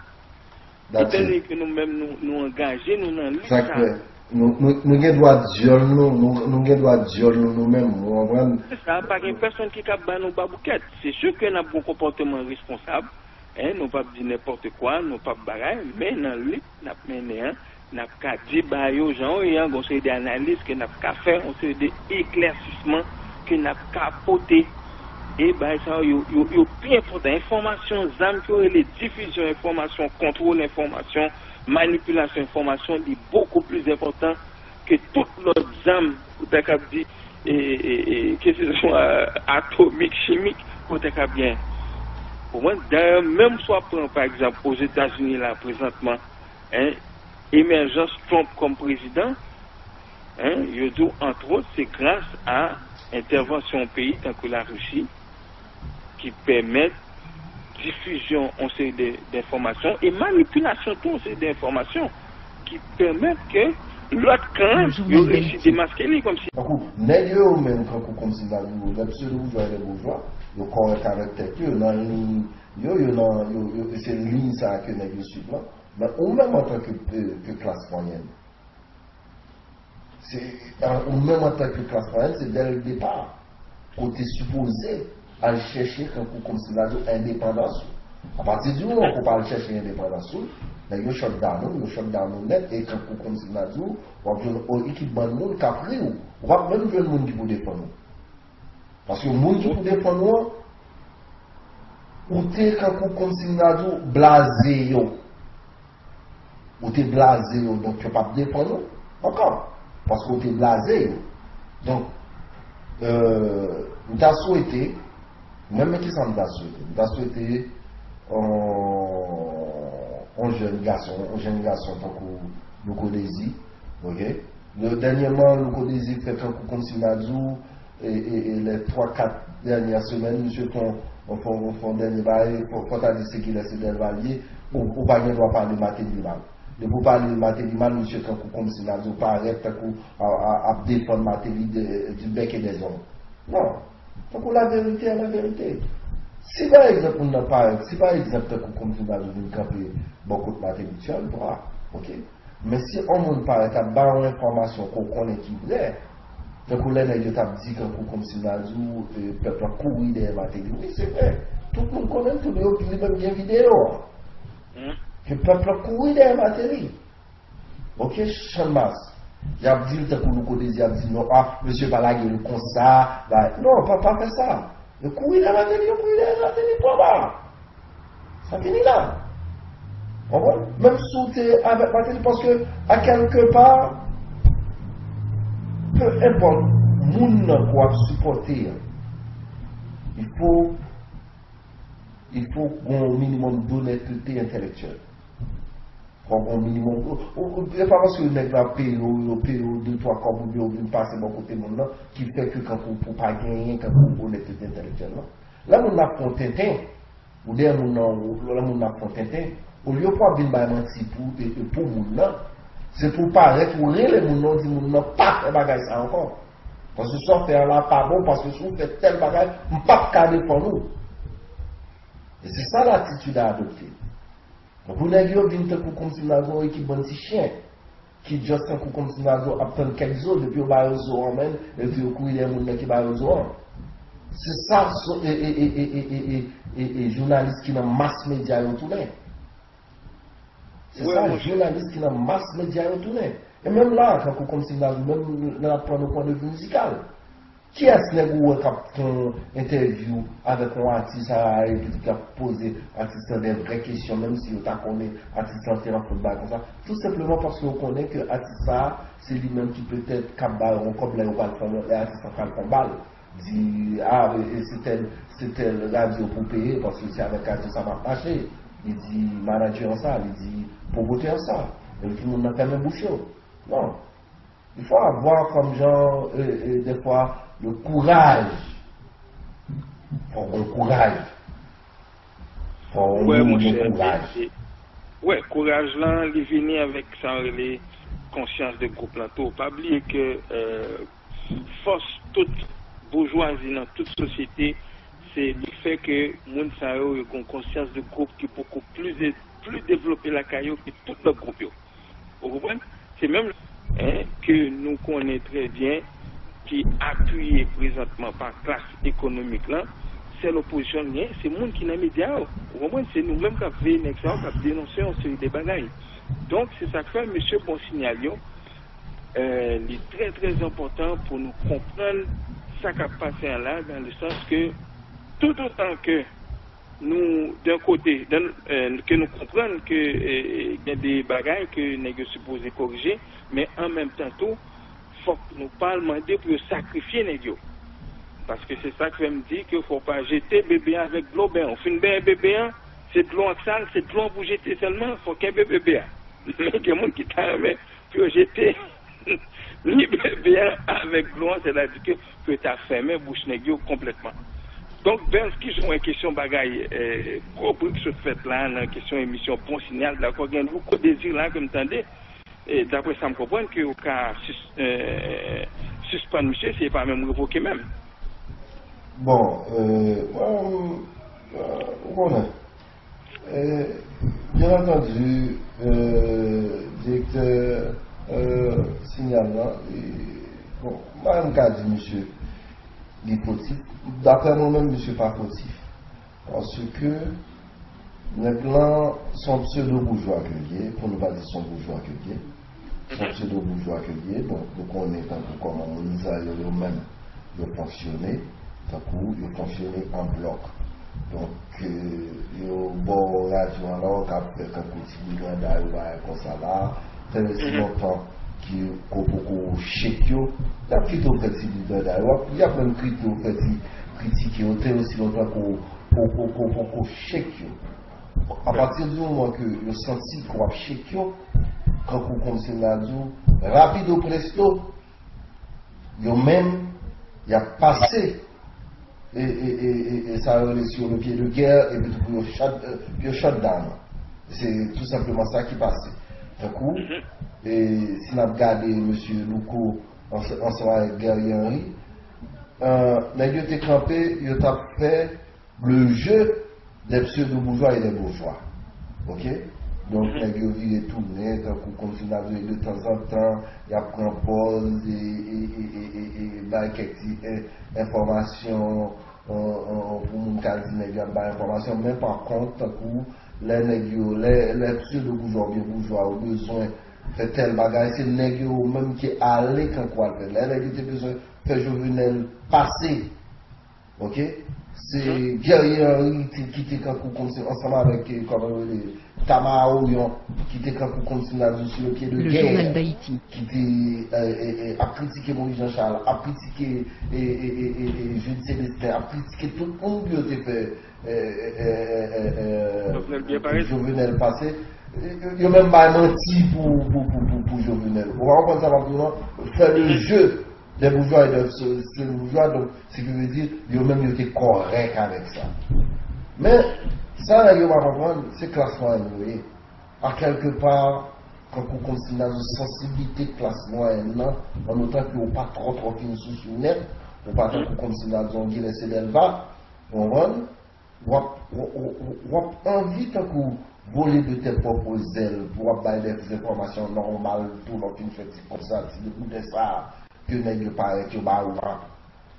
Etandone ke nou menm nou, nou angaje nou nan lit sa. Sa k fè nou, nou, nou gen dwa dyòl nou, nou, nou gen dwa dyòl nou, nou menm, ou konprann? Se sa, pa gen pèsòn ki kab ba nou baboukèt. Se si ke n ap gen yon konpòteman responsab, en, nou p ap di nenpòt kwa, nou p ap bagay, men nan lit n ap mennen an, n ap ka di bagay yo jan yo ye an, gon seri de analiz ke n ap ka fè, yon seri de eklèsisman ke n ap ka pote. E bagay sa yo, yo, yo pi enpòtan. Enfòmasyon, zam ke yo rele difizyon enfòmasyon, kontwòl enfòmasyon, manipilasyon enfòmasyon, li bokou pli enpòtan ke tout lòt zam, ou ta kab di, e, e, e, ke se swa atomik, chimik, ou ta kab gen. Ou konprann? Dayè, menm si w ap pran, pa egzanp, Ozetazini la, prezantman, en, emèjans Trump kòm prezidan, en, yo di w, antwòt, se gras a entèvansyon peyi tankou Larisi ki pèmèt difizyon yon seri de, de enfòmasyon e manipilasyon tou yon seri de enfòmasyon ki pèmèt ke lòt kan an, yo resi demaske li kòmsi. Tankou, nèg yo, yo menm, tankou kòmsi m ta di w, lè pseudo boujwa e lè boujwa, yo kòrèk avèk tèt yo, yo nan liy yo, yo nan, yo, yo, se liy sa a ke nèg yo swiv lan. Men ou menm antanke ke, ke klas mwayèn, se, an, ou menm antanke klas mwayèn, se dè l depa ke w te sipoze al chèche kankou kòmsi m ta di w endepandans ou. Apati di moman ke w pa al chèche endepandans ou, nèg yo shut down ou, yo shut down ou nèt, e kankou kòmsi m ta di w, w ap jwenn yon ekip bann moun k ap ri w. Ou p ap menm jwenn moun ki pou defann ou. Paske moun ki pou defann ou an, ou te kankou kòmsi m ta di w blaze yo. Ou te blaze yo, donk yo p ap defann ou ankò. Paske ou te blaze yo. Donk, euh, m ta swete, mwen men kisa m ta swete. M ta swete yon, yon jèn gason, yon jèn gason tankou Louko Dezi, ok? Dènyèman, Louko Dezi fè kankou kòmsi m ta di w, e, e, e lè twa, kat dènyè semèn, misye fè yon, fè yon, fè yon dènyè bagay, fò, fò ta di se kilè, se Delval ye, ou, ou pa gen dwa pale Martelly mal. Depi w pale Martelly mal, misye kankou kòmsi m ta di w parèt, tankou a, a, ap defann Martelly de, du bec et des ongles. Non. Tankou la vérité est la vérité. Si pa egzanp moun nan parèt, si pa egzanp tankou kòmsi m ta di w vin kanpe bò kot Martelly, tu as le droit, ok? Men si yon moun parèt ap ba w yon enfòmasyon ke w konnen ki vrè, tankou lè nèg yo t ap di kankou kòmsi m ta di w, e, pèp la kouri dèyè Martelly. Wi, se vrè. Tout moun konnen l, tout yo, li menm gen videyo a. Ke pèp la kouri dèyè Martelly. Ok, Channmas. Y ap di l tankou Louko Dezi ap di non, a, mesye pa lage l konsa. Ba, non, pa, pa fè sa. Yo kouri dèyè Martelly, yo kouri dèyè Martelly, pwen ba. Sa fini la. Konprann? Menm si w te avèk Martelly, paske, a kèlke pa, pe enpòt moun nan ke w ap sipòte a, il faut, il faut gen yon minimòm d'honnêteté intellectuelle. Fò gen yon minimòm. Ou, ou, e pa paske nèg la peye w, yo peye w de twa kòb oubyen w vin pase bò kote moun nan, ki fè ke kankou pou pa genyen kankou onètete entèlektyèl, non. Lè moun nan ap fè yon tenten, ou dèyè moun nan, ou, lè moun nan ap fè yon tenten, olye pou w ap vin bay manti pou, e, e pou moun nan, se pou w parèt, ou rele moun nan, ou di moun nan pa fè bagay sa ankò. Paske sa w fè a la pa bon, paske si w fè tèl bagay, m p ap ka defann ou. E se sa latitid a adopte. Tankou nèg yo vin tankou kòmsi m ta di w ekip bann ti chen, ki just tankou kòmsi m ta di w ap tann kèk zo, depi yo ba yo zo an men, epi yo kouri dèyè moun nan ki ba yo zo an. Se sa, so, e, e, e, e, e, e, e, e, e jounalis ki nan mas medya yo tounen. Se sa, jounalis ki nan mas medya yo tounen. E menm la, tankou kòmsi m ta di w, menm nan ap pran yon pwennvi mizikal. Kiyès nèg ou wè k ap fè yon entèvyou avèk yon atis a, epi k ap poze atis lan de vrè kesyon, menm si yo ta konnen atis lan te an fot bagay konsa? Tou senpleman paske yo konnen ke atis sa a, se li menm ki petèt k ap ba yo yon kòb lè yo pral fè yon, lè atis lan pral fè yon bal. Di, a, e, e se tèl, se tèl radyo pou peye, paske se avèk radyo sa m ap mache. Li di manadjè an sa, li di pwomotè an sa. Epi moun nan fèmen bouch yo. Non. Il faut avoir comme genre, euh, euh, des fois, le courage. Faut avoir le courage. Faut avoir le courage. Wè, kouraj lan, li vini avèk sa yo rele konsyans de gwoup lan tou. Pa bliye ke euh, fòs tout boujwazi nan tout sosyete, se li fè ke moun sa yo, yo gen konsyans de gwoup ki poko pli, pli devlope lakay yo ke tout lòt gwoup yo. Ou konprann? Se menm jan ke nou konnen trè byen ki apiye prezantman pa klas ekonomik lan, sèl opozisyon l genyen, se moun ki nan medya yo. Ou konprann? Se nou menm k ap veye nèg sa yo, k ap denonse yon seri de bagay. Donk, se sa k fè mesye Bonsignal yo, euh, li trè, trè enpòtan pou nou konprann sa k ap pase an la, dans le sens que tout autant que nou, d'un côté, ke nou konprann ke gen de bagay ke nèg yo sipoze korije, men an menm tan tou, fòk nou pa al mande pou yo sakrifye nèg yo. Paske se sa k fè m di ke fò w pa jete bebe a avèk dlo ben an. Ou fin benyen bebe an, se dlo an k sal, se dlo an pou jete sèlman, fò w kenbe bebe a. Men gen moun ki ta renmen pou yo jete ni bebe a avèk dlo an, sètadi ke pou yo ta fèmen bouch nèg yo konplètman. Donk, Bèns, kijan w wè kesyon bagay, gwo bri k sot fèt la nan kesyon emisyon Bon Sinyal, dakò, gen Louko Dezi la ke m tande, e daprè sa m konprann ke yo ka sis, sispann misye, si e pa menm revoke menm. Bon, euh, mwen, euh, ou konnen, Euh, bien entendu, euh, direktè euh, Sinyal la, e, bon, mwen m ka di misye li fotif. Daprè mwen menm, misye pa fotif. Paske nèg lan se yon pseudo boujwa ke l ye, pou nou pa di se yon boujwa ke l ye. Se yon pseudo boujwa ke l ye. Donk, nou konnen tankou kòman moun sa yo, yo menm, yo fonksyone, tankou yo fonksyone an blòk. Donk, euh, yo ba w radyo an la, w ka ap fè tankou ti briganda yo, bagay konsa la. Fè osi lontan ki ko poko chek yo, y ap kite w fè ti briganda yo, y ap menm kite w fè ti kritike yo, te osi lontan ko poko, ko poko chek yo. Apati di moman ke yo santi ke w ap chek yo, kankou kòmsi m ta di w, rapido presto, yo menm, y ap pase e, e, e, e, e sa yo rele sur le pied de guerre, epi tou pou yo shut, euh, yo shut down. Se tou senpleman sa ki pase. Tankou, e, si n ap gade mesye Louko ans- ansanm avèk Guerrier Henry, euh, nèg yo te kanpe, yo t ap fè le jeu des pseudo-bourgeois et des bourgeois. Ok? Donk, nèg yo vire tounen, tankou kòmsi n ap di de tanzantan, y ap pran pòz e, e, e, e, e, e bay kèk ti en- enfòmasyon, euh, euh, pou moun ka di nèg yo ap bay enfòmasyon, men pa kont, tankou lè nèg yo, lè, lè pseudo-bourgeois oubyen boujwa yo bezwen fè tèl bagay, se nèg yo menm ki ale kankou al fè. Lè nèg yo te bezwen fè Jovenel pase, ok? Se Guerrier Henry ki te, ki te kankou kòmsi ansanm avèk, eh, kòman yo rele, Tama Orion, ki te kankou kòmsi n a di sur le pied de guerre, ki te eh, eh, eh, ap kritike Moïse Jean Charles, ap kritike eh, eh, eh, eh, eh, Jude Célestin, ap kritike tout moun pou yo te fè eh, eh, eh, eh, eh, eh, Jovenel byen parèt. Jovenel pase. Eh, Yo menm bay manti pou, pou, pou, pou, pou Jovenel. Ou pa konprann sa m ap di w lan? Fè le jeu des bourgeois et des pseudo-bourgeois, donc, ce qui veut dire, yo menm yo te kòrèk avèk sa. Men, sa nèg yo pa konprann, se klas mwayèn yo ye. A kèlke pa, kankou kòmsi n a di sansiblite klas mwayèn nan, an otan ke ou pa twò twò fin sou sou nèt, ou pa tankou kòmsi n a di yon Gilles Edelva, ou konprann? W ap, w, w, w, w ap anvi tankou voler de tes propres ailes pou w ap bay de enfòmasyon nòmal tou lè w fin fè ti konsa, ti degouden sa ke nèg yo parèt yo ba ou a.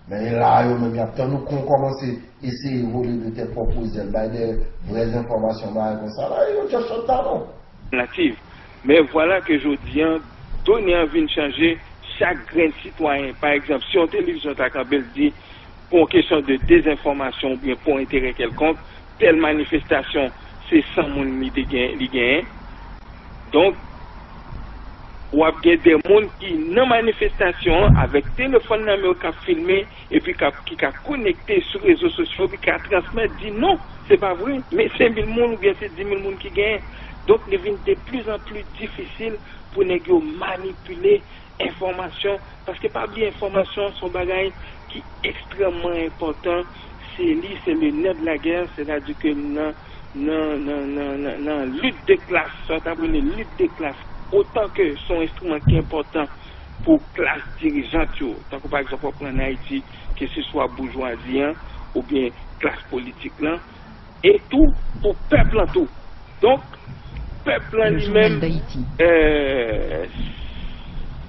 Men e la yo menm y ap tann ou kon kòmanse eseye voler de tes propres ailes, bay de vrè enfòmasyon bagay konsa la, e yo just shut down ou. Native. Men vwala ke jodi an, done an vin chanje, chak grenn sitwayen, pa egzanp, si yon televizyon ta kanpe l di, pou yon kesyon de dezenfòmasyon oubyen pou yon enterè kèlkonk, tèl manifestasyon, se san moun li te gen, li genyen. Donk, w ap gen de moun ki nan manifestasyon an avèk telefòn nan men yo k ap filme epi k ap, ki ka konekte sou rezo sosyo epi ka transmèt, di non, se pa vre, men senk mil moun oubyen se dis mil moun ki genyen. Donk, li vin de plus en plus difisil pou nèg yo manipile enfòmasyon, paske pa bliye enfòmasyon se yon bagay ki ekstrèmman enpòtan, se li, se le nè de la guerre, sètadi ke nan, nan, nan, nan, nan, nan lit de klas, sa ta rele lit de klas, otan ke se yon enstriman ki enpòtan pou klas dirijant yo, tankou pa egzanp w ap pran an Ayiti, ke se swa boujwazi an oubyen klas politik lan, e tou pou pèp lan tou. Donk, pèp lan li menm, euh,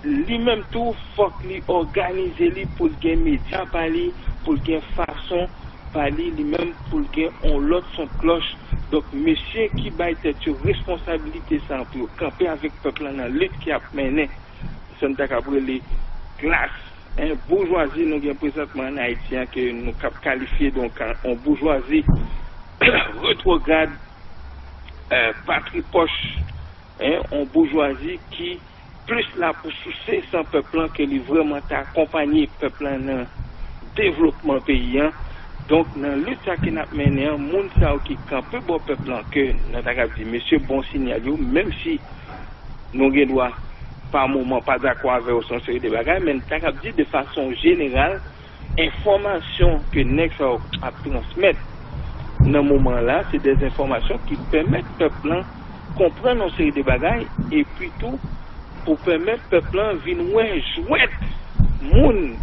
li menm tou, fòk li òganize li pou l gen medya pa li, pou l gen fason pa li, li menm pou l gen on lòt son klòch. Donk, mesye ki bay tèt yo responsabilite sa a pou yo kanpe avèk pèp lan nan lit ki ap mennen sa n ta kab rele klas, en, boujwazi nou gen prezantman an Ayiti an, ke nou kab kalifye donk an, on boujwazi retwograd, eh, patri pòch, en, on boujwazi ki plis la pou souse san pèp lan ke li vrèman ta akonpanye pèp lan nan devlopman peyi an. Donk, nan lit sa ke n ap mennen an, moun sa yo ki kanpe bò pèp lan, ke nou ta kab di mesye bon sinyal yo, menm si nou gen dwa pa moman pa dakò avè yo sou yon seri de bagay, men n ta kab di de fason jeneral, enfòmasyon ke nèg sa yo ap transmèt nan moman la, se de enfòmasyon ki pèmèt pèp lan konprann yon seri de bagay, epi tou pou pèmèt pèp lan vin wè jwèt moun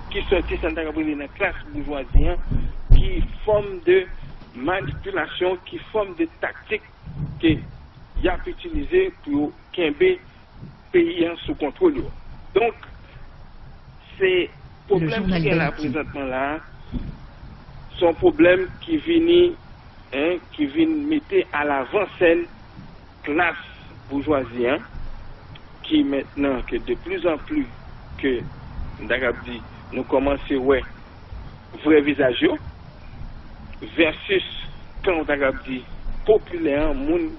ki sòti sa n ta kab rele nan klas boujwazi an, ki fòm de manipilasyon, ki fòm de taktik ke y ap itilize pou yo kenbe peyi an sou kontwòl yo. Donk, se pwoblèm ki gen la prezantman la, se yon pwoblèm ki vini, en, ki vin mete alavan sèn klas boujwazi an, ki mentnan ke de pli zan pli ke, m ta kab di, nou kòmanse wè vrè vizaj yo, vèsis, kan w ta kab di, popilè an, moun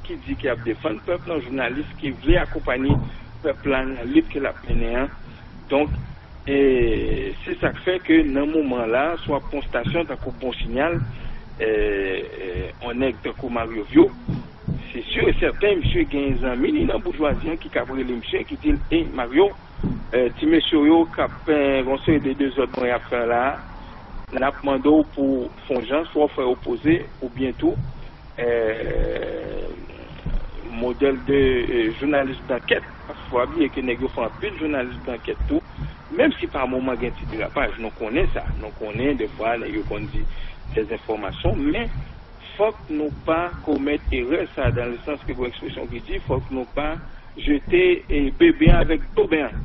ki di ke y ap defann pèp lan, jounalis ki vle akonpanye pèp la nan lit ke l ap mennen an. Donk, e se sa k fè ke nan moman la, si w ap pran stasyon tankou Bon Sinyal, e, e, yon nèg tankou Mario Vyo, se si e sèten, misye gen zanmi li nan boujwazi an ki kab rele misye, ki di l, "Ey, Mario, e, ti mesye yo k ap, e, gon seri de dezòd mwen y ap fè la, n ap mande w pou fè yon jan, swa w fè opoze, oubyen tou, e, modèl de, e, jounalis dankèt." Paske fò pa bliye ke nèg yo fè anpil jounalis dankèt tou, menm si pa moman gen ti derapaj, nou konnen sa. Nou konnen defwa nèg yo konn di dezenfòmasyon, men fòk nou pa komèt erè sa, dan le sans ke gon ekspresyon ki di, fòk nou pa jete, e, bebe an avèk dlo bèy an.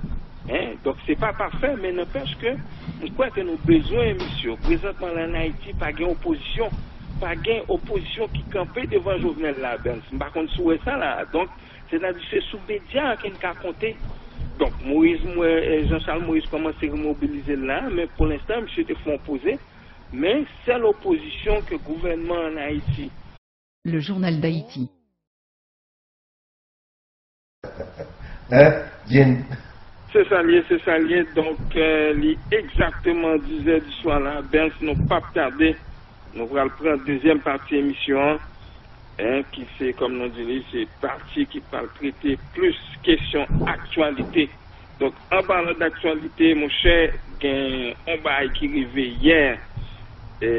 En, donk, se pa pafè, men nanpèch ke m kwè ke nou bezwen emisyon. Prezantman la, an Ayiti, pa gen opozisyon. Pa gen opozisyon ki kanpe devan Jovenel la, Bens. M pa konn si w wè sa la. Donk, sètadi se sou medya ke n ka konte. Donk, Moïse, m wè, e, Jean Charles Moïse kòmanse remobilize l la, men pou lenstan, misye te fè yon poze. Men sèl opozisyon ke gouvènman an Ayiti. Le Journal d'Haïti. Hein? Jen. Se sa l ye, se sa l ye. Donk, e, li egzakteman dizè di swa la. Bens, nou p ap tade. Nou pral pran dezyèm pati emisyon an, en, ki se, kòm nou di li, se pati ki pral trete plis kesyon aktyalite. Donk, an palan daktyalite, monchè, gen yon bagay ki rive yè. E,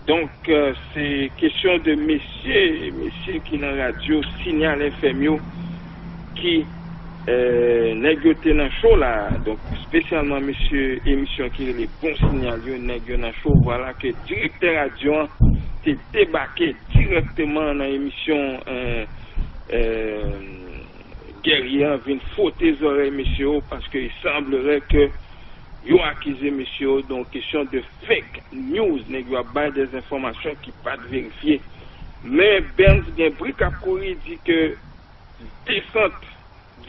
donk, e, se kesyon de mesye, mesye ki nan radyo Signal F M yo, ki, e, nèg yo te nan cho la. Donk, espesyalman mesye emisyon ki rele Bon Signal yo, nèg yo nan cho. Vwala ke direktè radyo an te debake dirèkteman nan emisyon, e, e, Guerrier an, vin fwote zòrèy mesye yo, paske il semblerait ke yo akize mesye yo de yon kesyon de fake news, nèg yo ap bay de enfòmasyon ki pa t verifye. Men Bens, gen bri k ap kouri di ke desant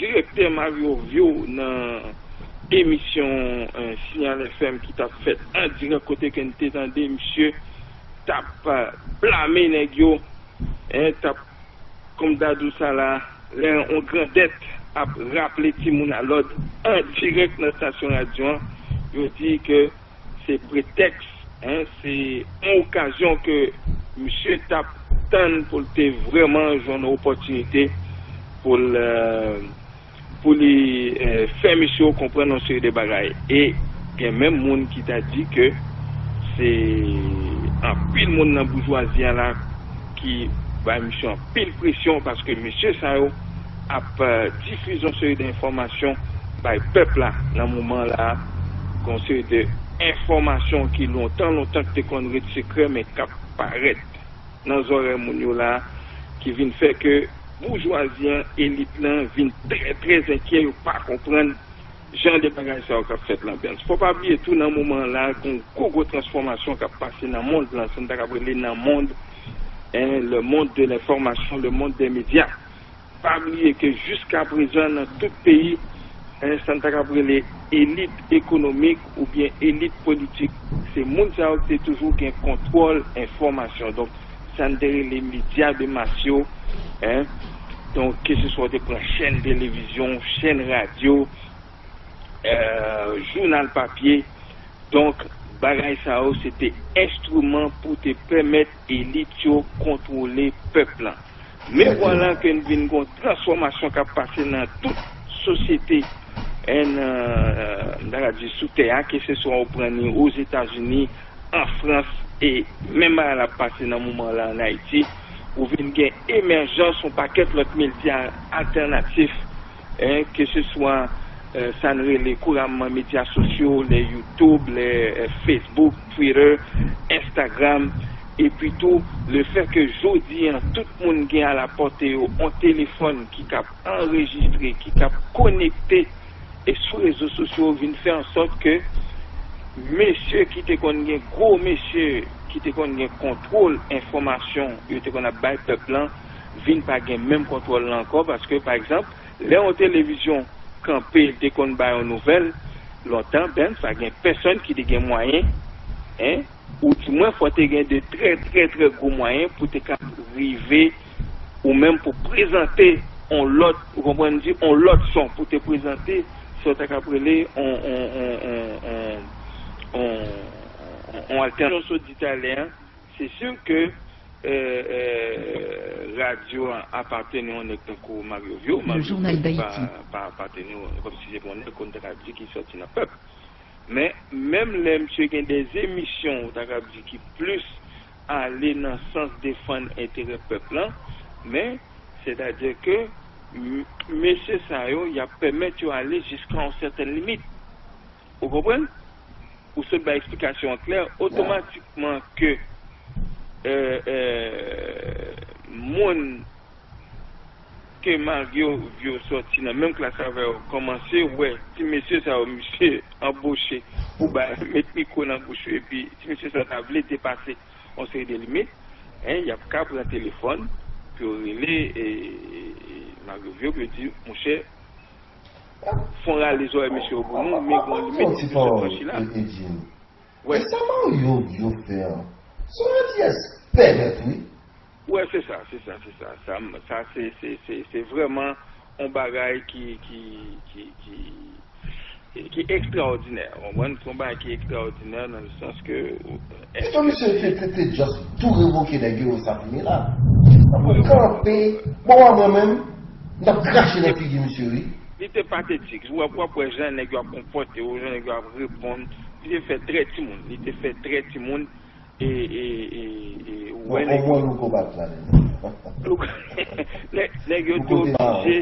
direktè Mario Vyo nan emisyon, e, Signal F M ki t ap fèt an dirèk, kote ke n te tande misye t ap, e, blame nèg yo, en, t ap, kòm ta di w sa la, lè yon grandèt ap raple timoun a lòd an dirèk nan estasyon radyo an, yo di ke se pretèks, en, se yon okazyon ke misye t ap tann pou l te vrèman jwenn yon opòtinite pou l, e, pou li, e, fè misye yo konprann yon seri de bagay. E gen menm moun ki ta di ke se anpil moun nan boujwazi a la ki bay misye anpil presyon, paske mesye sa yo ap, e, difize yon seri de enfòmasyon bay pèp la nan moman la, yon seri de enfòmasyon ki lontan, lontan ki te konn ret sekrè, men k ap parèt nan zòrèy moun yo la, ki vin fè ke boujwazi an, elit lan, vin trè, trè enkyè, yo pa konprann jan de bagay sa yo k ap fèt lan. Bens, fò pa bliye tou, nan moman la, gen yon gwo, gwo transfòmasyon k ap pase nan mond lan, sa n ta kab rele nan mond, en, le monde de l'information, le monde des médias. Pa bliye ke jiska prezan, nan tout peyi, en, sa n ta kab rele elit ekonomik oubyen elit politik, se moun sa yo ki te toujou gen kontwòl enfòmasyon. Donk, sa n te rele medya de mas yo, en, donk, keseswa w te pran chèn televizyon, chèn radyo, e, jounal papye. Donk, bagay sa yo, se te enstriman pou te pèmèt elit yo kontwole pèp lan. Men vwala ke n vin gon transfòmasyon k ap pase nan tout sosyete, en, nan, m ta ka di sou tè a, keseswa ou pran ni Ozetazini, an Frans, e menm bagay la ap pase nan moman la an Ayiti. Ou vin gen emèjans yon pakèt lòt medya altènatif, en, keseswa, e, sa n rele kouramman medya sosyo, lè YouTube, lè, e, Facebook, Twitter, Instagram, Epi tou, lefètke jodi a, tout moun gen alapòte yo yon telefòn ki kab anrejistre, ki kab konekte e sou rezo sosyo vin fè ansòt ke mesye ki te konn gen, gwo mesye ki te konn gen kontwòl enfòmasyon yo te konn ap bay pèp lan, vin pa gen menm kontwòl la ankò, paske, pa egzanp, lè yon televizyon kanpe, te konn bay yon nouvèl, lontan, ben, pa gen pèsonn ki te gen mwayen, en, ou di mwen fò te gen de trè, trè, trè gwo mwayen pou te ka rive ou menm pou prezante on lòt, ou konprann di, on lòt son pou te prezante, sa w ta ka rele on, on, on, on, on, on, on altènativ. Sa w di talè a, se si ke, euh, euh, radyo a apateni yon nèg tankou Mario Vio, Mario Vio pa, pa apateni yon, kòmsi se pa yon nèg konn ta ka di ki sòti nan pèp. Men, menm lè misye gen de emisyon, ou ta kab di ki plis ale nan sans defann enterè pèp lan, men, sètadi ke m-, mesye sa yo, y ap pèmèt yo ale jiska yon sètèn limit. Ou konprann? Ou sot bay eksplikasyon an klè, otomatikman ke, euh, euh, moun ke Mario Vio sòti nan menm klas avè w, kòmanse wè ti mesye sa yo, misye anboche pou bay, met mikwo nan bouch yo, epi ti mesye sa ta vle depase yon seri de limit, en, y ap ka pran telefòn pou yo rele, e, e, e, Mario Vio, pou yo di, monchè, fon rale zòrèy mesye yo pou nou, men gon limit, misye franchi la. Wè. E sa Mario Vio fè an, se yon radiyès pèmèt, wi. Wè, se sa, se sa, se sa. Sa, sa se, se, se, se vrèman yon bagay ki, ki, ki, ki, ki ekstraòdinè. Ou konprann? Se yon bagay ki ekstraòdinè nan le sans ke, Pito misye te, te, te just tou revoke nèg yo, sa fini la. Kanpe, bon, mwen menm, m t ap krache nan figi misye, wi. Li te patetik. W ap, w ap wè jan nèg yo ap konpòte yo, jan nèg yo ap reponn. Li te fè trè timoun. Li te fè trè timoun. E, e, e, e, ou wè nèg yo. Louko bat la, nèg, nèg yo te oblije,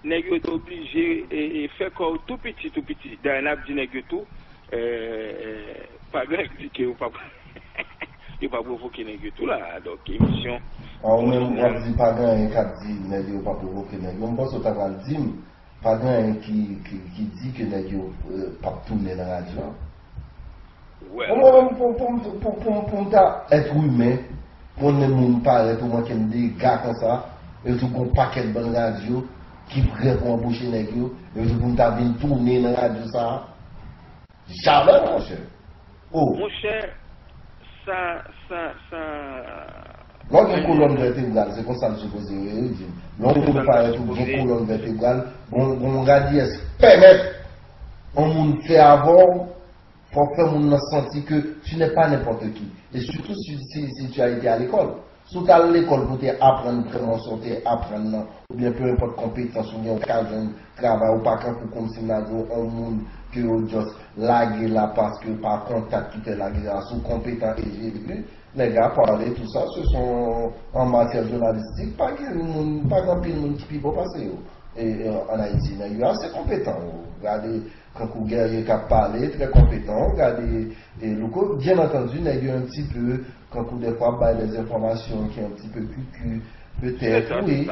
nèg yo te oblije, e, e, fè kò yo tou piti, tou piti. Dayè, n ap di nèg yo tou, e, e, pa gen ki di ke yo p ap, yo p ap revoke nèg yo tou la. Donk, emisyon. A, ou menm, w ap di pa gen anyen k ap di nèg yo p ap revoke nèg yo. M panse w ta pral di m, pa gen anyen ki, ki, ki di ke nèg yo, euh, p ap tounen nan radyo a. Mwen menm, pou, pou, pou, pou, pou, pou m ta èt imen, pou m wè moun parèt ou manke m dega konsa, epi tou gon pakèt bann radyo ki prè pou anboche nèg yo, epi tou pou m ta vin tounen nan radyo sa a. Jamè, monchè. Oh. Monchè, sa, sa, sa. Lè w gen kolòn vètebral, se konsa l sipoze ye, wi, di m. Lè yon moun parèt ou gen kolòn vètebral, gon, gon radiyès pèmèt yon moun fè avè w, fò w fè moun nan santi ke tu n'es pas n'importe qui. E sitou si, si, si tu as été à l'école. Si w t al lekòl pou w te aprann vrèman sa w te aprann nan, oubyen pe enpòt konpetans ou gen, ou ka jwenn travay, ou pa kankou kòmsi m ta di w, yon moun ke yo just lage la paske pa kontak ki fè lage la, si w konpetan e jedi, nèg la pale, tout sa, se son, an matyè jounalistik, pa gen moun, pa gen anpil moun ki pi bon pase yo. E, e, ann Ayiti, nèg yo ase konpetan, ou gade, kankou Guerrier k ap pale, trè konpetan, ou gade, e, Louko, byen antandi, nèg yo un petit peu, kankou dèfwa ap bay des informations ki un petit peu kuku, petèt, wi.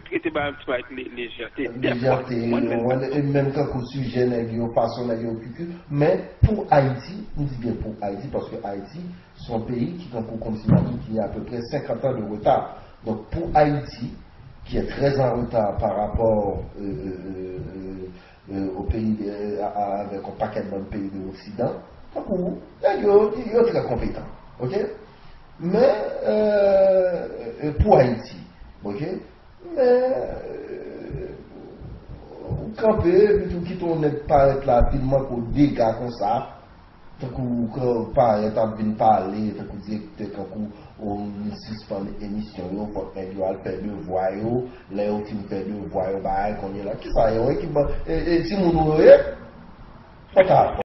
Trete bagay un petit peu avec lé-, lejète, dèfwa. Lejète, mwen menm, e menm kankou sijè nèg yo, fason nèg yo kuku, men pou Ayiti, m di byen pou Ayiti, paske Ayiti, se yon peyi ki kankou kòmsi m ta di w ki gen apeprè senkant an de reta. Donk, pou Ayiti, ki est très en retard par rapport, euh, euh, euh, euh, euh, au pays de, a, a, avèk yon pakèt bann peyi de Oksidan, tankou, nèg yo, yo trè konpetan, oke? Men, euh, euh, pou Ayiti, oke? Men, euh, ou kanpe, epi tou kite yon nèg parèt la, vin manke w dega konsa, tankou w parèt ap vin pale, tankou direktè, tankou, o, nou sispann emisyon yo, fòk nèg yo al fè devwa yo, lè yo fin fè devwa yo, bagay kounye la. Kisa yo ye ki ban, e, e, timoun ou yo ye? Fò ta